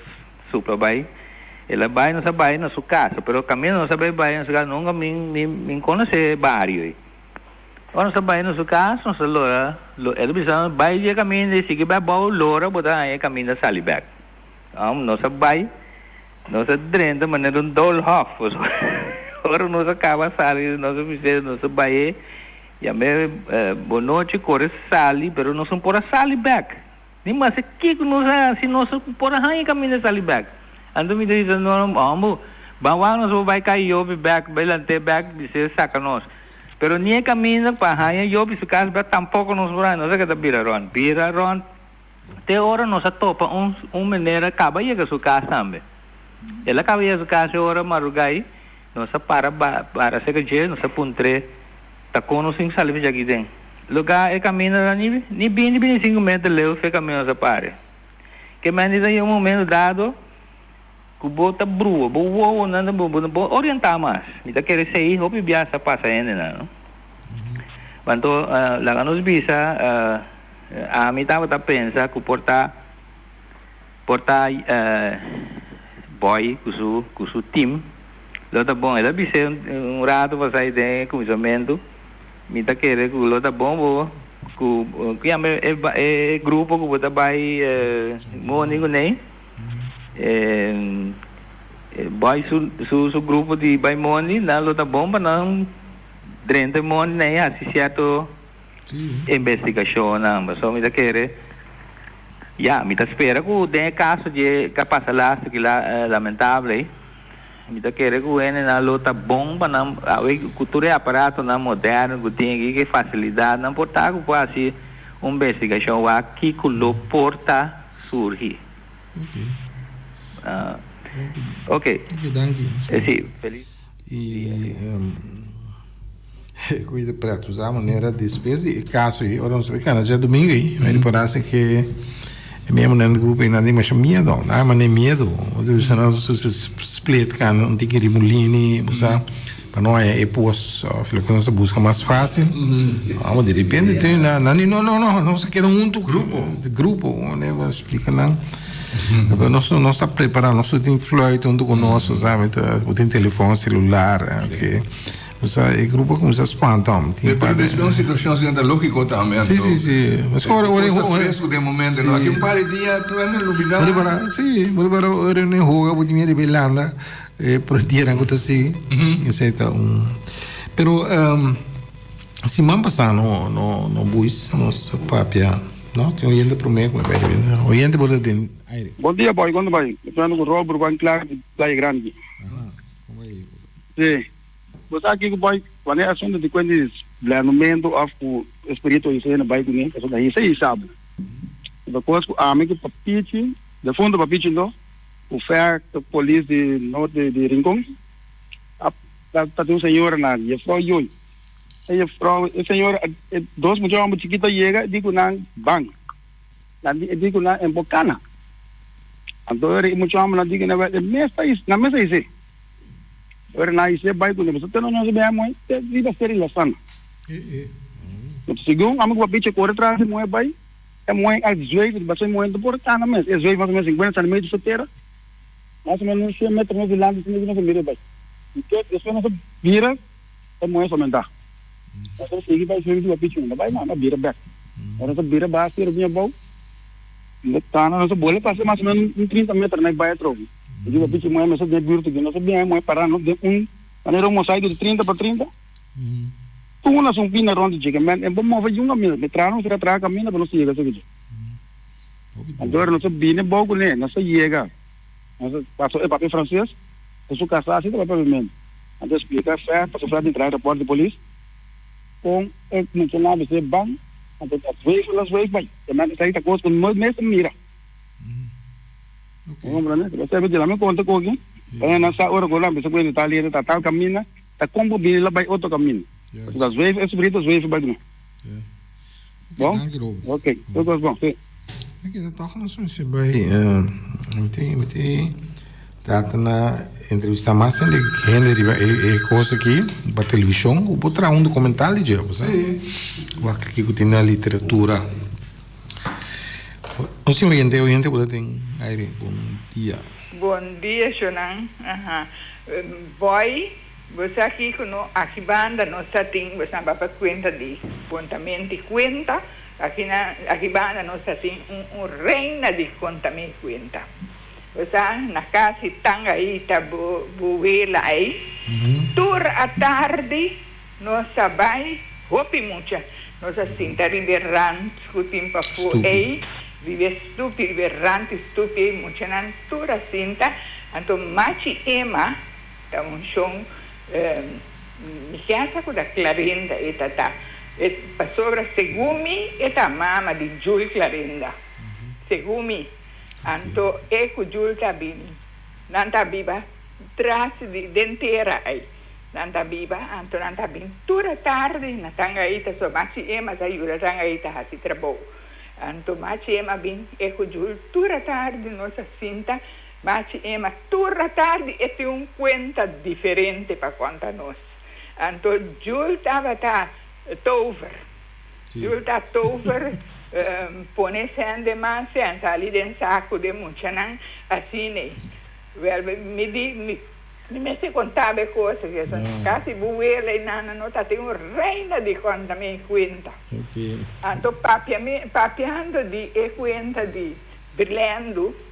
supla bai, el a bai nos a bai na su kas, pero kaminda nos a bai bai na su kas nunka mi mi konosé e bario ei. Ora nos a bai na su cas, nos a lora, el a bisa nos, bai dje caminda y sigui bai abao, lora bo ta haña e caminda sali bek. Nos a bai, nos a drenta manera un doolhof, pasobra ora nos a caba sali nos a bisa, nos a bai e yam'e bonochi core sali, pero nos no por a sali bek. Ni mester kiko nos a hasi, nos no por a haña caminda sali bek. Anto mi ta bisa, no, homber, ban wak nos por bai cay Yopi bek, bai lant'é bek, bis'é saca nos. Pero ni e caminda pa haña Yopi su cas bek tampoco nos por haña, nos a keda bira rond, bira rond. Te ora nos a topa un un meneer a caba yega su cas tambe. El a caba yega su cas e ora marugai, nos a para ba para cerca dje, nos a puntr'é ta con nos tin sali djaki den. Lugar e caminda ta ni ni binti binti cinco meter leu fe caminda nos a pare. Ke mende ta yega un momento dado cu bo ta brua, bo wowonan ta brua, bo no por orienta mas. Mi ta kere esey hopi biaha sa pasa hendenan, no. Anto laga nos bisa. Ami tabata pensa ku por ta por ta Boy ku su ku su team lo ta bon. El a bis'é un rato pasá den e kuminsamentu, mi ta kere ku lo ta bon bo ku ku yama e e grupo ku bo ta bai moni kuné Boy su su su grupo di bai moni nan lo ta bon pa nan drenta e moni nan i hasi sierto Investigacionnan, pasobra mi ta kere, ya, mi ta spera cu den e caso dje ca pasa laatste ki la lamentable ey, mi ta kere cu hendenan lo ta bon pa nan, awe cu tur e aparatonan moderno cu tin aki, cu e facilidadnan por ta cu por haci un investigacion wak kico lo por ta surgi. Ok. Si, feliz. Y cuida pret usa manera despues di e caso ey ora nos a cana djadomingo ey mi ripara si ke e miembronan di grupo ey nan tin masha miedo nan a manda e miedo nos a split cana un tiki rimulini bo sa pa no haya e pos of loke nos ta busca mas facil amo di repente tin nan di no no no nos a keda hunto grupo grupo splica nan. Nos nos ta prepara, nos tin fluit hunto cu nos, sabe, bo tin telefon celular, ok. Osea, e grupo a cuminsa spanta, hom. Tin Pero despues un situacion asina ta logico tambe, anto. Si, si, si. Mas ora, ora, ora. Cosa fresco den momento, no? Aki un par di dia tur hende lubida. Bo ripara, si, bo ripara ora nan hoga, bo tin miedo riba e landa, e portiernan cu ta sigui. Esey ta un. Pero, siman pasa no, no, no buis, nos papia. No, tin oyente promé ku mi bai riba. Oyente bo ta den aire. Bon dia boy, kon ta bai? Mi ta ku Robert Juan Clark di Playa Grandi. Aha, kon bai? Sí. Bo sa kiko boy, wanneer asunto di kuent di blandamento of ku espiritu hisa hende bai kuné, pasobra hisa hisa bo. Ta kos ku ami ku Papichi, defunto Papichi no, ku Fer, polis di norte di Rincon, a ta tin un señora na Jefrouw Joy. E juffrouw, e señor, e dos mucha homber chikito a yega, e di ku nan, Ban. Nan di, e di ku nan, En por kana. Anto ora e mucha hombernan di ku nan, Wèl, e mes ta his, nan mes a his'é. Ora nan a his'é bai ku nan, pasobra te nos a bia moe, te riba seri la sana. Anto segun amo ku papichi a kore tras di moe bai, e moe a zweef, pasobra e moe no por kana mes, e zweef mas o menos sinkuenta sentimeter su tera, mas o menos un shen meter nos dilanti, si nos a mira e bai. Despues nos a bira. E muhé somentá. Nos a sigui bai subi suba pichi unda bai manda bira bek. Ora nos a bira bai así rubia abou, nos a kana, nos a bole pasa mas o menos un trinta meter na e bai atrobe. E suba pichi muhé mester den e buurt aki. Nos a bin e muhé pará nos den un manera un mosaico di trinta pa trinta. Tur nos un pina rond di dje. Men e bo move djun kaminda. Mi traha nos traha kaminda pa nos yega esaki dje. Anto ora nos a bini abou kuné, nos a yega. Nos a paso e papia frances ku su kasá así ta papia papiamentu. Anto splika Fer, pasobra Fer a bin traha raport di polis kon e menshoná bis'é ban, anto ta zweef el a zweef bai. E men esaki ta kos ku no mester mira. Bo komprende? Bo sebe di la mi konta ku aki, pasobra nan sa ora ku nan bisa ku hende ta lider ta tal kaminda, ta kon bo bini la bai otro kaminda. Pasobra ta zweef e subrito a zweef bai ku nan. Bon? Ok, tur kos bon, si. Mi keda tòg nos mester bai mi tin mi tin trata na entrevistá mas hende hende riba e e kos aki pa televishon ku por traha un dokumental di dje bo sa wak kiko tin na literatura nos tin oyente oyente ku ta den aire bon dia. Bon dia shownan aha boy. Bo sa kiko no aki banda nos ta tin bo sa papia kuenta di kontamenti kuenta aki na aki banda nos ta tin un un reina di kontamenti kuenta bo sa na kasi tangaita bo bo wela ei tur atardi nos ta bai hopi mucha nos a sinta riba e rand ku tin pafó ei riba e stupi riba e rand di stupi ei muchanan tur a sinta anto machi Ema Ta un shon mi kesa ku ta Clarinda e ta ta e pasobra segun mi e ta mama di Jul Clarinda segun mi anto e ku Jul ta bini nan ta biba tras di den tera ei nan ta biba anto nan ta bin tur a tardi na Tangaita so machi Emma ta yuda Tangaita hasi trabou anto machi Emma bin e ku Jul tur a tardi nos a sinta Machi Emma, tur atardi e tin un cuenta diferente pa conta nos. Anto Jul tabata tover. Jul ta tover, pone cen den man, cen sali den saco den muchanan, asina. Wel, mi di, mi mester conta bo e cos aki. Casi bo wela y nana no ta tin un reina di conta mi cuenta. Anto papia mi, papiando di e cuenta di Berlendo,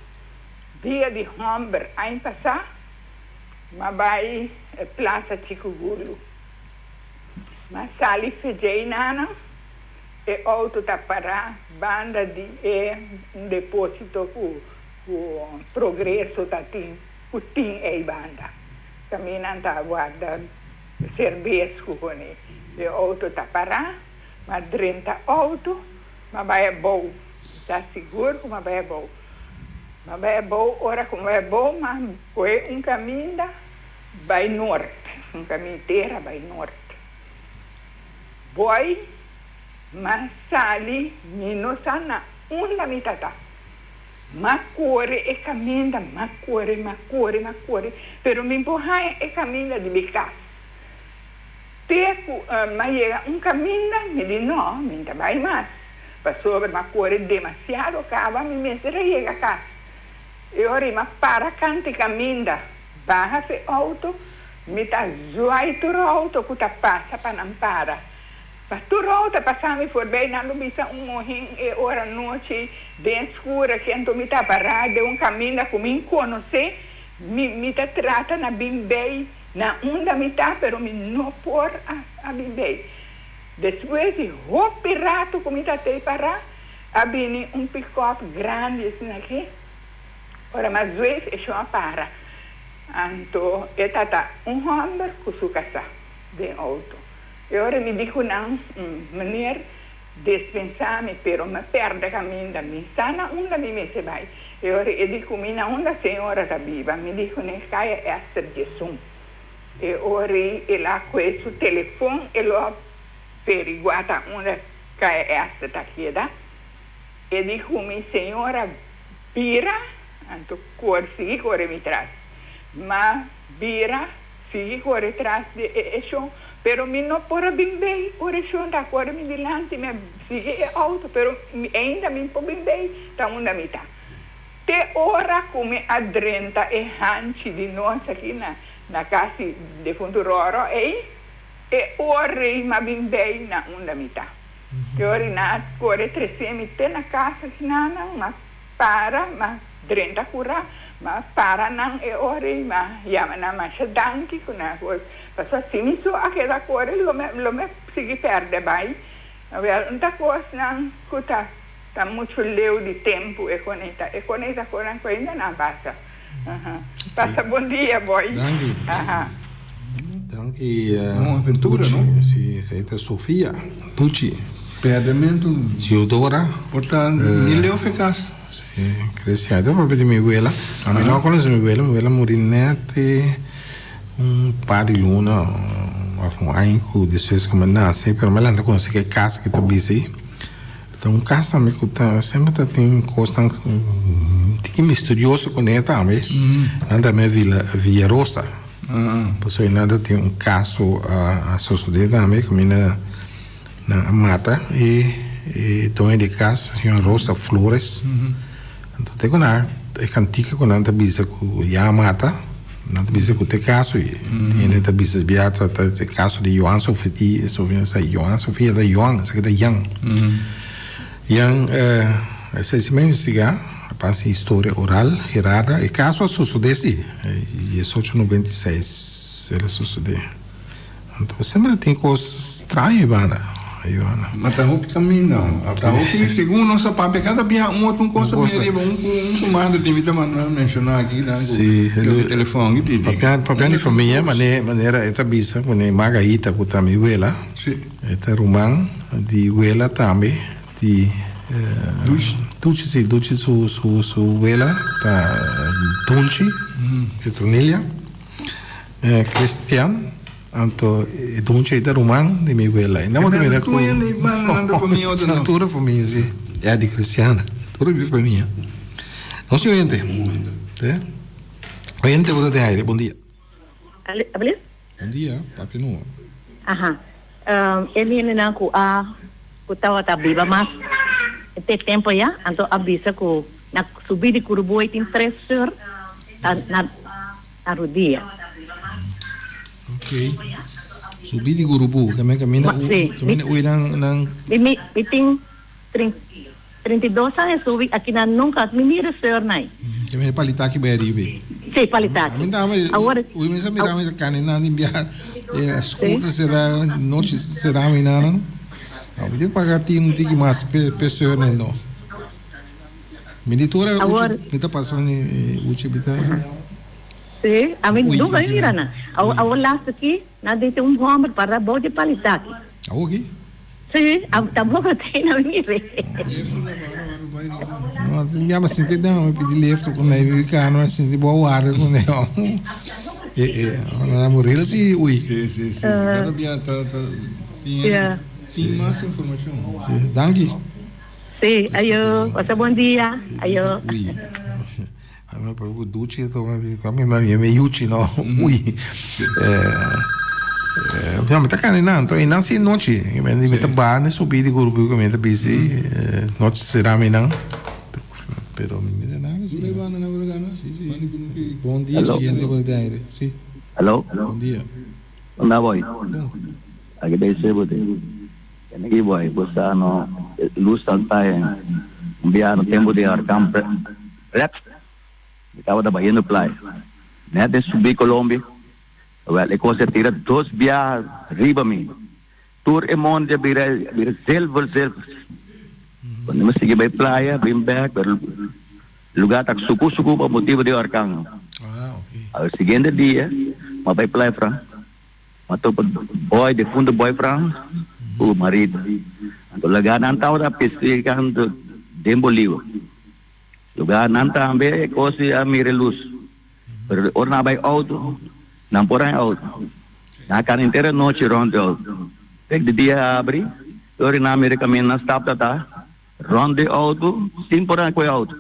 Dia di Homber aña pasá m'a bai Plaza Chikugulu. M'a sali fedjei nana, e outo ta pará banda di e un depósito ku ku Progreso ta tin ku tin ei banda. Kaminda nan ta warda serbes ku kone. E outo ta pará, m'a drenta outo, m'a bai abou. Ta sigur ku m'a bai abou. M'a bai abou, ora ku m'a bai abou m'a kohe un kaminda bai nort, un kaminda tera bai nort. Boi, m'a sali, mi no sa na unda mi ta ta. M'a kore e kaminda, m'a kore, m'a kore, m'a kore, pero mi por haña e kaminda di mi kas. Te ku m'a yega un kaminda, mi di no, mi no ta bai mas. Pasobra m'a kore demasiado kaba mi mester a yega kas. E ora i m'a para kant'i kaminda, baha fe outo, mi ta zuai tur outo ku ta pasa pa nan para. Pa tur outo a pasa mi forbei nan lo bisa un mohin e ora nochi den skura kento mi ta pará den un kaminda ku mi konosé, mi mi ta trata na bin bei na unda mi ta pero mi no por a bin bei. Despues di hopi ratu ku mi ta tei pará, a bini un pikòp grandi asina aki. Ora mas zuef e shon a para. Anto e tata un hòmber ku su kasá den outo. E ora mi di ku nan, Meneer, despensá mi, pero mi a pèrdè kaminda. Mi sa na unda mi mester bai. E ora e di ku mi, Na unda señora ta biba? Mi di ku nan, Kaya Esther Djesun. E ora ei el a kohe su telefon, e lo a periguá ta unda KS ta keda. E di ku mi, Señora, bira, anto kor sigui kore mi tras. Ma bira, sigui kore tras di e eshon, pero mi no por a bin bei ora eshon ta kore mi dilanti, mi a sigui e outo, pero ainda mi por bin bei ta unda mi ta. Te ora ku mi a drenta e hanchi di nos aki na na kas di defuntu Roro ei, e ora ei m'a bin bei na unda mi ta. Te ora ei nan a kore trese mi te na kas aki nan, m'a para, m'a drenta kura, m'a para nan e ora ei, m'a yama nan masha danki ku nan a kore. Pasobra si mi so a keda kore lo mi lo mi a sigui pèrdè bai. Awel, un ta kosnan ku ta. Ta mucho leu di tempu e conecta. E conecta cu nan cu ainda nan pasa. Aha. Pasa bon dia boy. Danki. Aha. Danki Un aventura, Duchi. no? Si, esei ta Sofia. Duchi. Perdemento. Theodora. Por ta ni leu fe cas. Si, Cristian. Ta papia di mi wela. Ami no a conoce mi wela. Mi wela muri net un par di luna of un aña cu despues cu mi a nace. Pero mi a lanta conoce cu e cas cu ta bisa ei. Ta un cas tambe cu ta semper ta tin cosnan tiki misterioso cu ne tambe. Nan ta me Villa Villa Rosa. Pasobra nan ta tin un caso a sosode tambe cu mi na nan a mata e e doño di cas señora Rosa Flores. Anto te cu nan e cantica cu nan ta bisa cu ya a mata. Nan ta bisa ku ta e kaso ei. Hende ta bisa bia ta ta e kaso di Johan Sofia, Sofia sa Johan Sofia ta Johan, esaki ta Jan. Jan esei si mi a investigá a base di historia oral Gerarda e kaso a sosodé si diesocho noventa i seis el a sosodé. Anto semper tin kos straño ei banda, ei banda. Ma ta hopi kaminda, ta hopi segun nos a papia kada bia un otro un kos ta bini ariba un ku un ku manda tin mi ta manda menshoná aki nan ku ku telefòn aki di Papia papia di famia mane manera e ta bisa ku ne Margarita ku ta mi wela e ta ruman di wela tambe di Dushi Dushi si Dushi su su su wela ta Dunchi Petronilia. Christian, anto e donchi ei ta ruman di mi wela. E nan mira ku tur e famia si. Ya di Christiana, tur e famia. Nos tin oyente. Oyente bo ta den aire, bon dia. Ablis? Bon dia, papia numa. Aha. E hendenan ku a ku tabata biba mas te tempo ya, anto a bisa ku na subi di Kuruboy tin tres seur na Na rudia. Ok. Subi di Gurubu, ke men kaminda u, Sí. kaminda ui nan, nan. Mi, mi, mi tin trin, 32 aña subi aki nan nunca mi mira seur nai. Ke men palitaki bai ariba ei. Sí, palitaki. Mi tambe, Awor, ui mi sa mira mi ta kani nan di bia, e skur ta sera, nochi ta sera mi nan. Mi tin paga tin un tiki mas pe, pe seur nai no. Mi di tur Awor. uchi mi ta pasa mi uchi mi ta. Sí, a mi Ui, nunca mi uchi mira na. nan. Awor, Ui. awor laatste ki, nan di tin un homber para bou di palitaki. Awor ki? Sí, a tampoco tin na mi mire. No, tin bia mi sinti den, mi pidi lift ku nei mi kano, mi sinti bo warda ku nei. E, e, nan a muri si ui. Sí, sí, sí, sí. Cada bia ta, ta, tin, Ja. tin mas informacion. Sí, danki. Sí, ayo, pasa bon dia, ayo. Ui. Ami pa ku duchi to mi mi mi mi yuchi no. Ui. Eh, eh, mi ta kani nan, to nan si nochi. Mi mi ta ba ne subi di grupo ku mi ta bisi, nochi sera mi nan. Pero mi mi ta nada si. Sí, sí. Bon dia, siguiente por de aire. Sí. Hello. Bon dia. Onda boy. Bon. Aki bay sebo te. Kende ki boy bo sa no luz salta un bia no tempo di horcan Bret mi tabata bayendo playa net den subi Colombia wel e cosa tira dos biaha riba mi tur e monte a bira bira zilver zilver cuando mi sigui bay playa bin bek pero lugar ta suku suku pa motibo di horcan al siguiente dia mi a bay playa Fran. Ma topa boy, defunto boy Frans ku marido. Anto laga nan tabata pestigando den Bolivo. Lugar nan tambe e kos di a mira e lus. Pero ora nan a bai outo, nan por haña outo. Nan a kana henter anochi rònt di outo. Tek di dia a abri, e ora nan a mira e kaminda nan stap ta rònt di outo sin por haña ku e outo.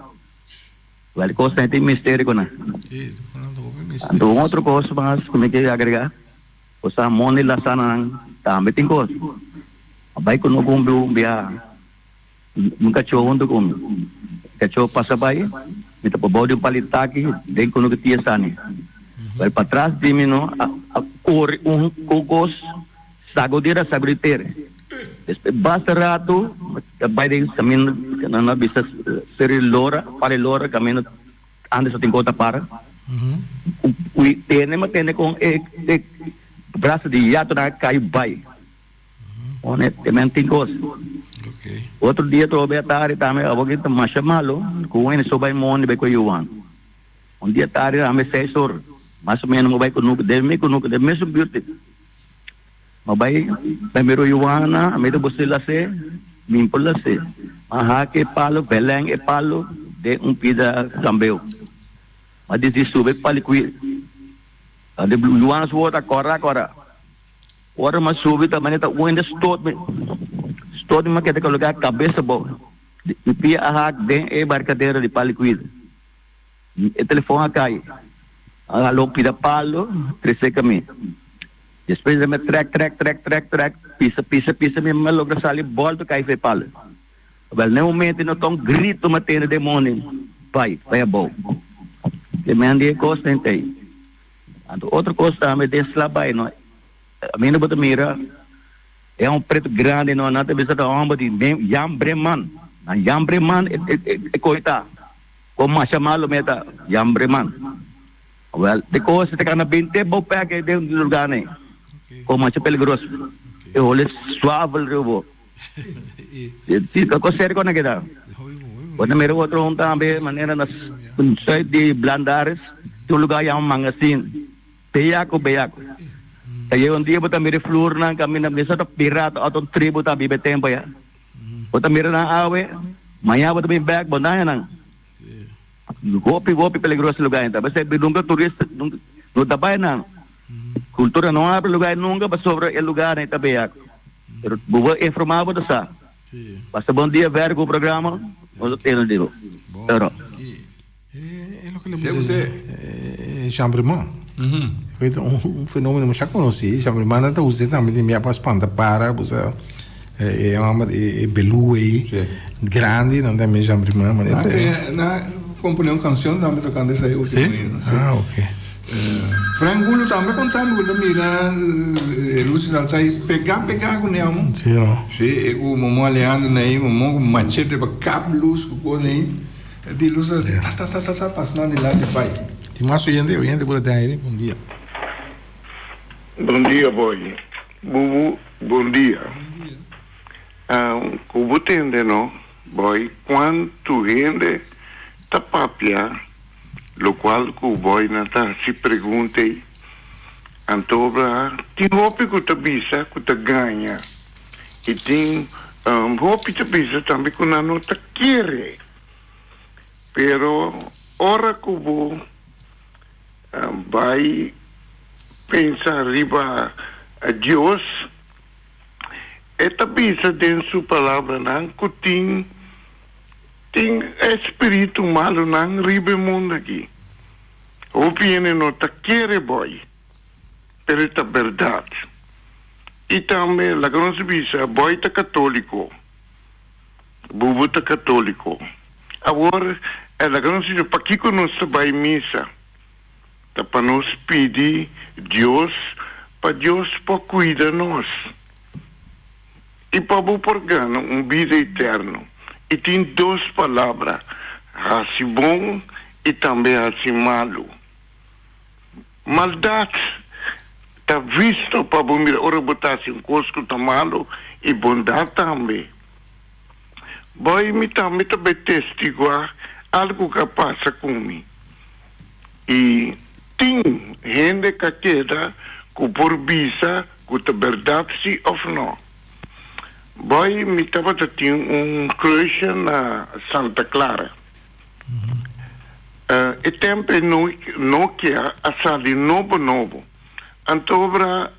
Wèl, kos nan tin misterio ku nan. Anto un otro kos mas ku mi ke agregá, bo sa Moni Lasananan tambe tin kos. A bai ku no ku un biaha, un kachó huntu ku mi. E kachó pasa bai, mi ta pabou di un palitaki den ku no ku tia Sani. Wèl, patras di mi no a kore un kos Sagodera sagoditer. Despues basta rato ta bai den caminda nan a bisa seri lora pari lora caminda antes ta tin cos ta para cu tene ma tene con e e brasa di yato nan a cay bai one te men tin cos otro dia trobe atari tambe abo ki ta masha malo cu un hende so bai mondi bai cu e yuwan. Un dia tardi tambe seis or mas o menos mi bai cu nuke den mi cu nuke den mesun buurt. Ma bai bai miro Juana, mi ta busca lase, mi por lase. Ma hak e palo, belen e palo den un pida cambeo. Ma disi sube pali kui. Ante Juana su wowo ta cora cora. Ora ma subi ta manera ta un hende stot mi. Stot mi ma keda coloca cabes abou. Mi pia a hak den e barcadero di pali cuida. E telefon a cay. A hala un pida palo, trece cami. Despues mi a trek, trek, trek, trek, trek, pisa, pisa, pisa, mi a logra sali bolto cay for e palo. Wel, na e momento no ta un grito mi a tende den mondi, Bai, bai abou. Tremendo e cos den tey. Anto otro kos tambe den Slabay no, ami bo ta mira e un pretu grandi no, nan ta bisa ta homber di Jan Breman. Nan Jan Breman e koe ta, kon masha malo me ta Jan Breman. Wel, de kos ta kana bin te bo pek den lugar nei, kon masha peligroso. E hole swavel riba bo. Si, kos serio ku nan keda. Bo ta mira otro un tambe manera na zuid di Blandaris, tin un lugar yama Mangasin, beyaco beyaco. Ta yega un dia bo ta mira e flurnan kaminda mester ta pirata òf ta un tribu ta biba e tempo aya. Bo ta mira nan awe, mañana bo ta bin bek bo daña nan. Hopi hopi peligroso e lugar ei ta. P'esei nunka turista no ta bai nan. Kultura no abri lugar ei nunka pasobra e lugar ei ta beyaco. Pero bo por informa bo ta sa. Pasa bon dia verder cu programa. Nos ta tene di bo. Pero. E loke le bisa Jean Bremont. Un fenomeno masha conoci. Jean Bremont nan ta usa tambe tin bia pa spanta para busa e homber e belu ei grandi nan tambe Jean Bremont. Nan compone un cancion tambe tocando esei ultimo. Si? Ah ok. Frank Gulu tambe conta mi cu ta mira e luces alta ayi pega pega cu neamo. Si no. Si, e cu Momo Alejandro na ayi, Momo cu machete pa kap luz cu cos na ayi. E di luz asi ta ta ta ta ta pasa nan dilanti bai. Tin mas oyente, oyente por ta aire, bon dia. Bon dia boy, bubu bon dia. Cu bo tende no boy cuanto hende ta papia Locual cu boy nan ta haci pregunta ey. Anto obra tin hopi cu ta bisa cu ta gaña y tin hopi ta bisa tambe cu nan no ta kere. Pero ora cu bo bay pensa riba Dios, e ta bisa den su palabranan cu tin. Tin e spiritu malunan riba e mundu aki. Hopi hende no ta kere boi, pero e ta bèrdat. I tambe laga nos bisa, boi ta katóliko, bubu ta katóliko. Awor, laga nos bisa, pakiko nos ta bai misa? Ta pa nos pidi Dios pa Dios por kuida nos. I pa bo por gana un bida eterno, i tin dos palabra, hasi bon i tambe hasi malu. Maldat ta visto pa bo mira ora bo ta hasi un kos ku ta malu, i bondat tambe. Bo i mi tambe ta bai testiguá algu ku a pasa ku mi. I tin hende ka keda ku por bisa ku ta bèrdat si òf nò. Boy, mi tabata tin un kruisje na Santa Clara. E tempu e Nokia a sali nobo nobo. Antobra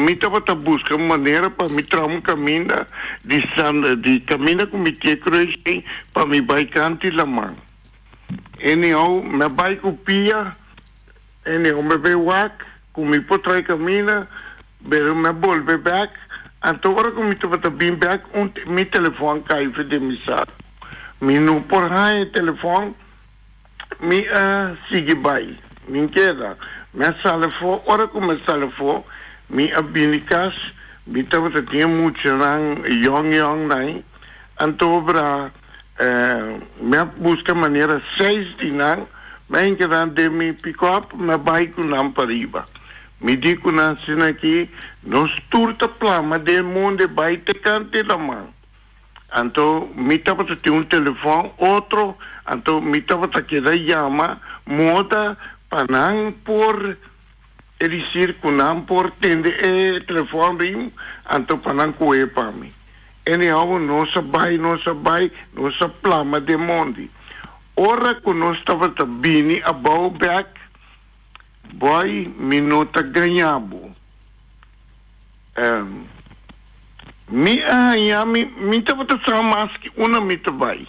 mi tabata buska un manera pa mi traha un kaminda di San di kaminda ku mi tin e kruisje ei pa mi bai kanti laman. Anyhow, mi a bai ku pia, anyhow mi a bai wak ku mi por traha e kaminda, pero mi a bolbe bek. Anto ora ku mi tabata bin bek, un mi telefòn kai for den mi saku. Mi no por haña e telefòn, mi a sigui bai. Mi keda, mi a sali afó. Ora ku mi a sali afó, mi a bini kas, mi tabata tin e muchanan yòn yòn nan. Anto bra. Mi a buska manera seis di nan, mi a hinka nan den mi pikòp, mi a bai ku nan pariba. Mi di ku nan asina aki, Nos tur ta plama den mundu e bai te kant di laman. Anto mi tabata tin un telefòn otro, anto mi tabata keda yama moda pa nan por, e disir ku nan por tende e telefòn rim, anto pa nan kohe pa mi. Anyhow, nos a bai, nos a bai, nos a plama den mondi. Ora ku nos tabata bini abou bek, boy, mi no ta gaña bo. Ehm, mi a haña mi, mi tabata sa mas ki una mi ta bai.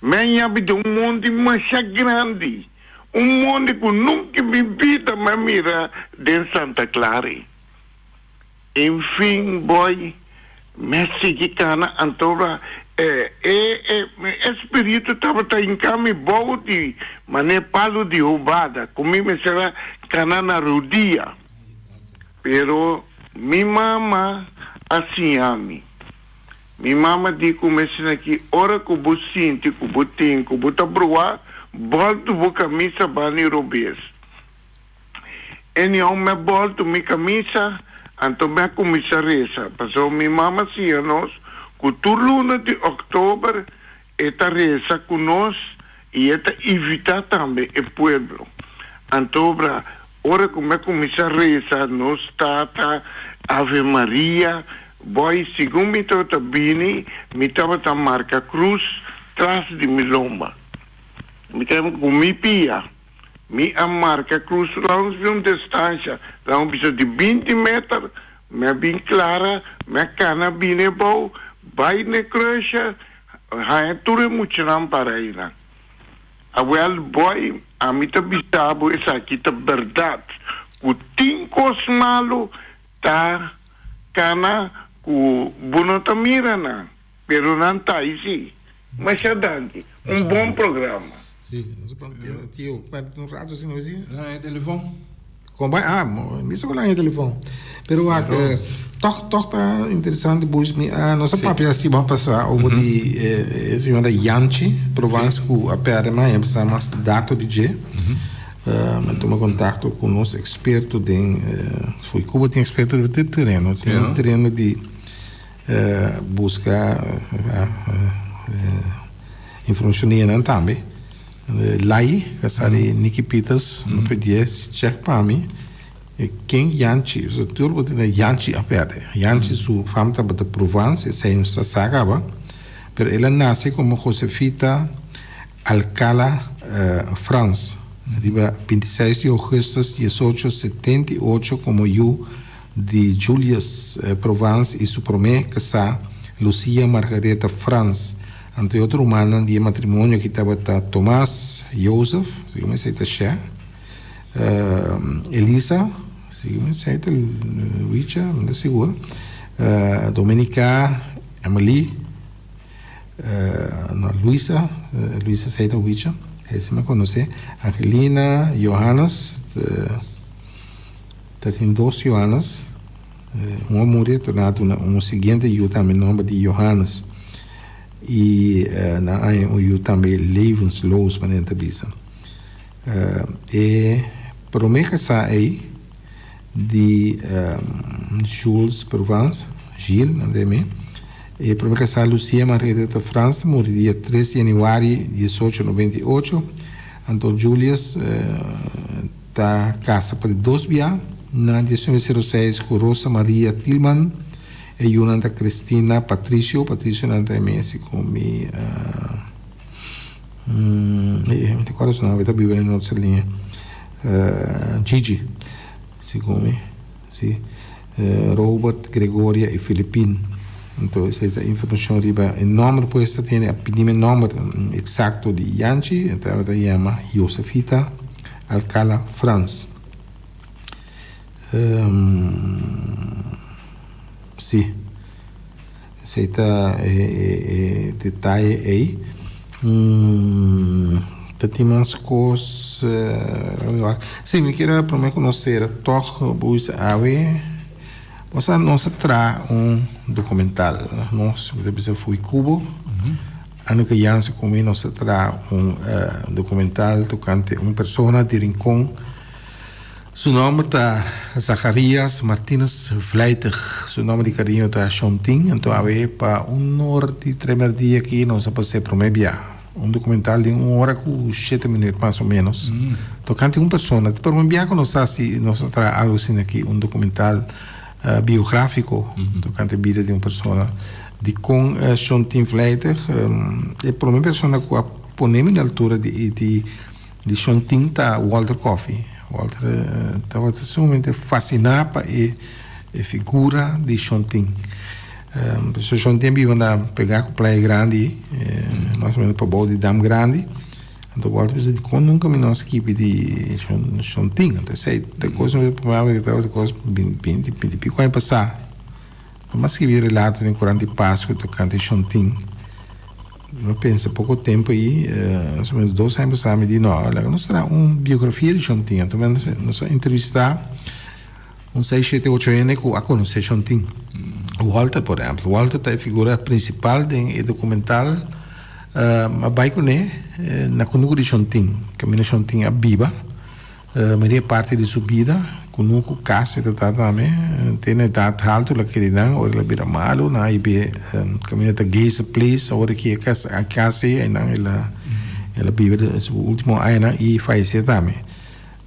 Mi a haña mi den un mondi masha grandi, un mondi ku nunka mi bida mi a mira den Santa Clara. En fin, boy, mi a sigui cana anto e e e spiritu. spiritu tabata hinká mi bou di manera palu di hubada ku mi mester a kana na rudia. Pero mi mama a siña mi. Mi mama di ku mi asina ki ora ku bo sinti ku bo tin ku bo ta bruá, bòltu bo kamisa bani robes. Anyhow mi a bòltu mi kamisa, anto mi a kuminsá resa, pasobra mi mama siña nos ku tur luna di òktober e ta resa ku nos i e ta invitá tambe e pueblo. Antobra ora ku mi a kuminsá resa nos Tata, Ave Maria, bòi segun mi tabata bini mi tabata marka krus tras di mi lomba. Mi ta ku mi pia. Mi a marka krus rònt di un distansha, laga bisa di 20 meter, mi a bin klara, mi a kana bini abou, bai na e krusha, haña tur e muchanan para einan. Awel boy, ami ta bisa bo esaki ta bèrdat, ku tin kos malu ta kana ku bo no ta mira nan, pero nan ta ei si. Masha danki. Un bon programa. Sí, nos a plantea tio, un rato asina nos a Laña e telefon. Kon bai? Ah, mi sa ku laña e telefon. Pero wak, tòg tòg ta interesante boys mi a nos a papia siman pasá over di e señora Yanchi Provence ku a pèrdè mas a sa mas dato di dje. Mi a tuma kontakto ku nos eksperto den fo'i Cuba tin eksperto riba tur tereno, tin tereno di Buska informashon di nan tambe. Lai, kasá di Nicky Peters, mi pidié check pa mi ken Yanchi, pasobra tur bo tende Yanchi a pèrdè. Yanchi su fam tabata Provence, esei nos ta sa kaba, pero el a nase komo Josefita Alcala Frans riba 26 di ougùstus 1878 komo yu di Julius Provence i su promé kasá, Lucia Margaretha Frans. Anto e otro rumannan di e matrimonio aki tabata Tomas Jozef, segun mi esei ta Shè, Elisa, segun mi esei ta Luicha, mi no ta sigur, Dominica, Emily, no, Luisa, Luisa esei ta Wicha, esei mi a konosé, Angelina, Johannes, Ta tin dos Johannes, un a muri torna a duna un siguiente yu tambe nomber di Johannes i nan a haña un yu tambe levensloos manera nan ta bisa. E prome kasá ei di Jules Provence, Gilles nan ta yam'é, e prome kasá Lucia Margaretha Frans ta muri dia 3 di januari 1898, anto Julius Ta casa pa di dos bia na 1906 cu Rosa Maria Tilman. E yunan ta Cristina, Patricio, Patricio nan ta e mes cu mi mi ta acorda su nomber, ta biba na Noord Saliña, Gigi, segun mi, si, Robert, Gregoria y Filipin. Anto esey ta informacion riba e nomber, pues ta tene a pidi mi e nomber exacto di Yanchi, e tabata yama Josefita Alcala Frans. Si, esey ta e detaye ey. Ta tin mas cos, si mi kier a prome cu nos cera toch bo awe. Nos a nos a traha un documental. Nos, mi ta bisa fui Cubo. Anneke Jansen cu mi nos a traha un documental tocante un persona di Rincon. Su nomber ta Zacharias Martinus Vlijtig. Su nomber di cariño ta Shontin. Anto awe pa un or di tremerdia aki nos a pas'é prome bia. Un documental di un ora cu shete minuut mas o menos. Tocante un persona. Pero un biaha cu nos ta haci, nos ta traha algo asina aki, un documental biografico tocante bida di un persona. Di con Shontin Vlijtig, e prome persona cu a pone mi na altura di di di Shontin ta Walter Coffie. Walter tabata sumamente fascina pa e e figura di Shontin. Pasobra Shontin a biba na pegá ku Playa Grandi, mas o menos pabou di Dam Grandi. Anto Walter bisa, dikon nunka mi no a skibi di Shontin? Anto esei ta kos mi ta tabata kos binti, binti piko aña pasá. Mi a skibi relato den Korant di Pasku tokante Shontin. Mi a pensa poko tempu ei, mas o menos dos aña pasá, mi di no, laga nos traha un biografia di Shon Tin. Anto nos a entrevistá un seis, shete, ocho hende ku a konosé Shon Tin. Walter, por ehèmpel. Walter ta e figura prinsipal den e dokumental. Mi a bai kuné na kunuku di Shon Tin, kaminda Shon Tin a biba. Maria parti di su bida ku nuku kas e ta ta tambe te na edat haltu la kere nan ora el a bira malu nan a hibe kaminda ta Geyser Place awor aki e kas a kas ei einan el a el a biba su ultimo añanan i fayesé tambe.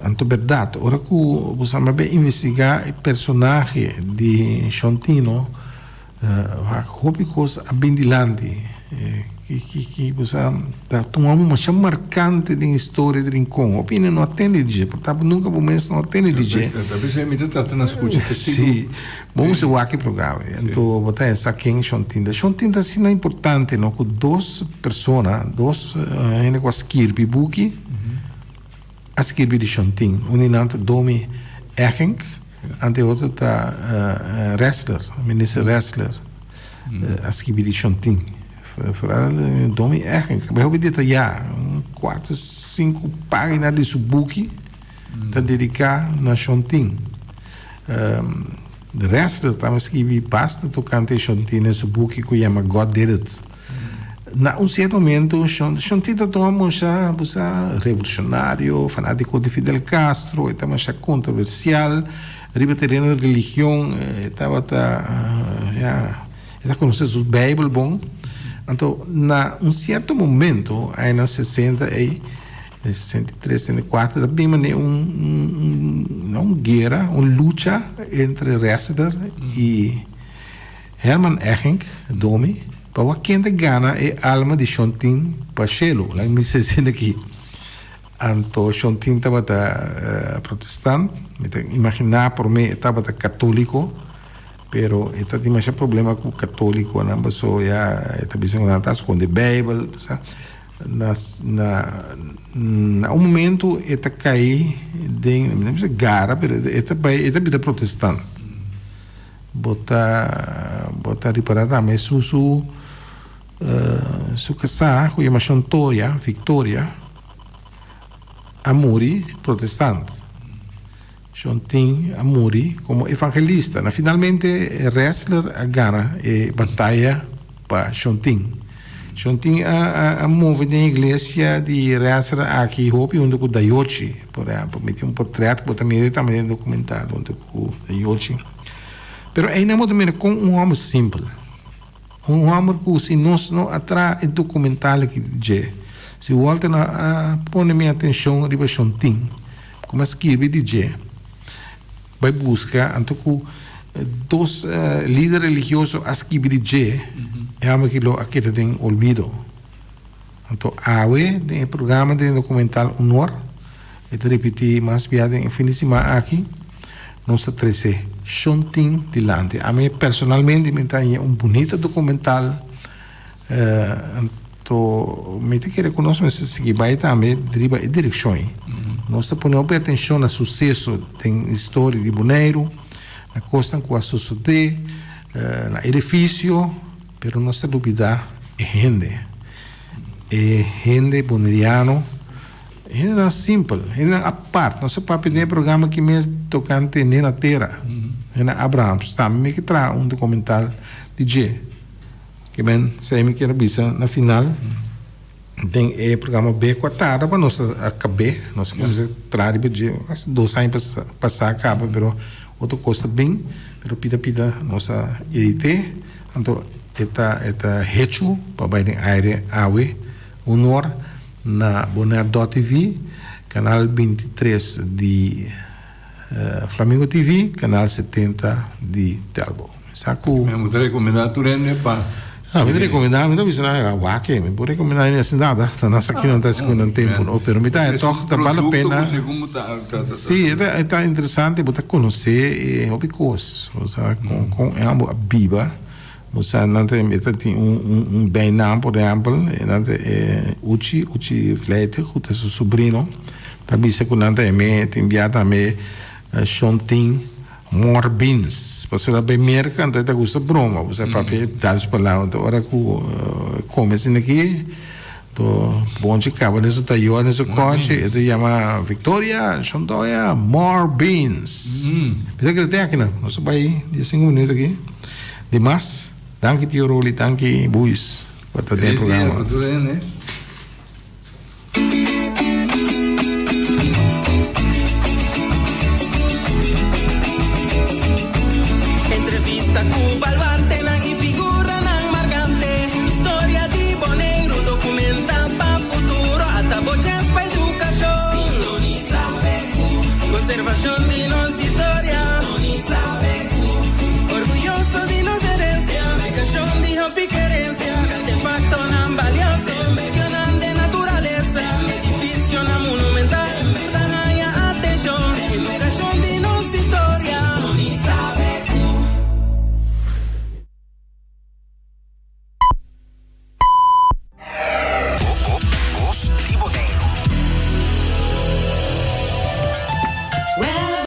Anto bèrdat ora ku bo sa bai investigá e personahe di Shon Tino Wak hopi kos a bin dilanti ki bo sa ta un hòmber masha markante den historia di Rincon. Hopi hende no a tende di dje, por ta nunka bo mes no a tende di dje. Ta bisa mi ta trata na skucha testigu. Si, bo mester wak e programa. Anto bo ta sa ken Shon Tin ta. Shon Tin ta asina importante no ku dos persona, dos hende ku a skirbi buki a skirbi di Shon Tin. Un di nan ta Domi Eggink. Ante otro ta Ressler, minister Ressler a skibi di Shontin. Vooral Domi Eggink, bai hopi detayá, un kuater, sinku página di su buki ta dediká na Shontin. Ressler tambe skibi basta tokante Shontin den su buki ku yama God Did It. Na un sierto momento Shontin ta tuma masha bo sa revolucionario, fanatico di Fidel Castro, e ta masha controversial riba tereno di religion, e tabata ya e ta conoce su bijbel bon. Anto na un sierto momento añanan sesenta ey, 63, 64 ta bin mane un no un guera, un lucha entre Ressler y Herman Eggink, Domi, pa wak ken ta gana e alma di Shon Tin pa shelu, laga mi bisa esei aki. Anto Shon Tin tabata protestant, mi ta imaginá promé e tabata katóliko, pero e ta tin masha problema ku katólikonan paso ya e ta bisa ku nan ta skonde beibel, sa. Na na na un momento e ta kai den, mi no bisa gara, pero e ta bai e ta bira protestant. Bo ta bo ta ripará tambe su su su kasá ku yama Shontoria, Victoria, a muri protestant. Shontin a muri komo evangelista. Na finalmente Ressler a gana e bataya pa Shontin. Shontin a a a move den iglesia di Ressler aki hopi huntu ku Dayochi. Por ehèmpel mi tin un potrèt ku bo ta mira tambe den e dokumental huntu ku Dayochi. Pero einan bo ta mira kon un hòmber simpel, un hòmber ku si nos no a traha e dokumental aki di dje, si Walter no a pone mi atenshon riba Shontin, ku mi a skirbi di dje, bai buska, anto ku dos lider religioso a skibi di dje, e hòmber aki lo a keda den olvido. Anto awe den e programa den dokumental Honor, e ta ripití mas bia den e fin di siman aki, nos ta trese Shon Tin dilanti. Ami personalmente mi ta haña un bunita dokumental, anto mi ta kere ku nos mester sigui bai tambe riba e direkshon ei. Nos ta pone hopi atenshon na suseso den historia di Boneiru, na kosnan ku a sosodé, na edifisio. Pero nos ta lubida e hende. E hende boneriano, hendenan simpel, hendenan apart. Nos a papia den e programa aki mes tokante Nena Tera, Nena Abrahams. Tambe mi ke traha un dokumental di dje. Ke men, esei mi kier a bisa na final den e programa B ku a tarda pa nos a kab'é. Nos a kuminsá traha riba dje dos aña pasá kaba, pero otro kos ta bin. Pero pida pida nos a edit'é. Anto e ta e ta hechu pa bai den aire awe un or na Bonaire dot TV, kanal 23 di Flamingo TV, kanal 70 di Telbo. Mi sa ku. Mi ta rekomendá tur hende pa. Ah, mi ta rekomendá, mi ta bisa nan wak mi por rekomendá hende asina nada, ta nan sa kinan ta hasi ku nan tempu no, pero mi ta tòg ta bal la pena. Sí, e ta e ta interesante, bo ta konosé e hopi kos, bo sa kon kon e ambo a biba, bo sa nan ta e ta tin un un un bijnaam por ehèmpel, e nan ta e Uchi, Uchi Vleiter ku ta su sobrino, ta bisa ku nan ta e me tin bia tambe Shon Tin Morbins. Pasobra el a bai Merca, anto e ta gusta broma. Bo sa papia dal su palabra. Anto ora cu come asina aki, anto Bonchi caba den su tayor, den su cochi, e ta yama Victoria, Shondoya, more beans. Mi ta kere te aki nan. Nos a bai diesinco minuut aki. Di mas, danki Tio Rolly, danki Buis pa ta den e Feliz dia programa. pa tur hende.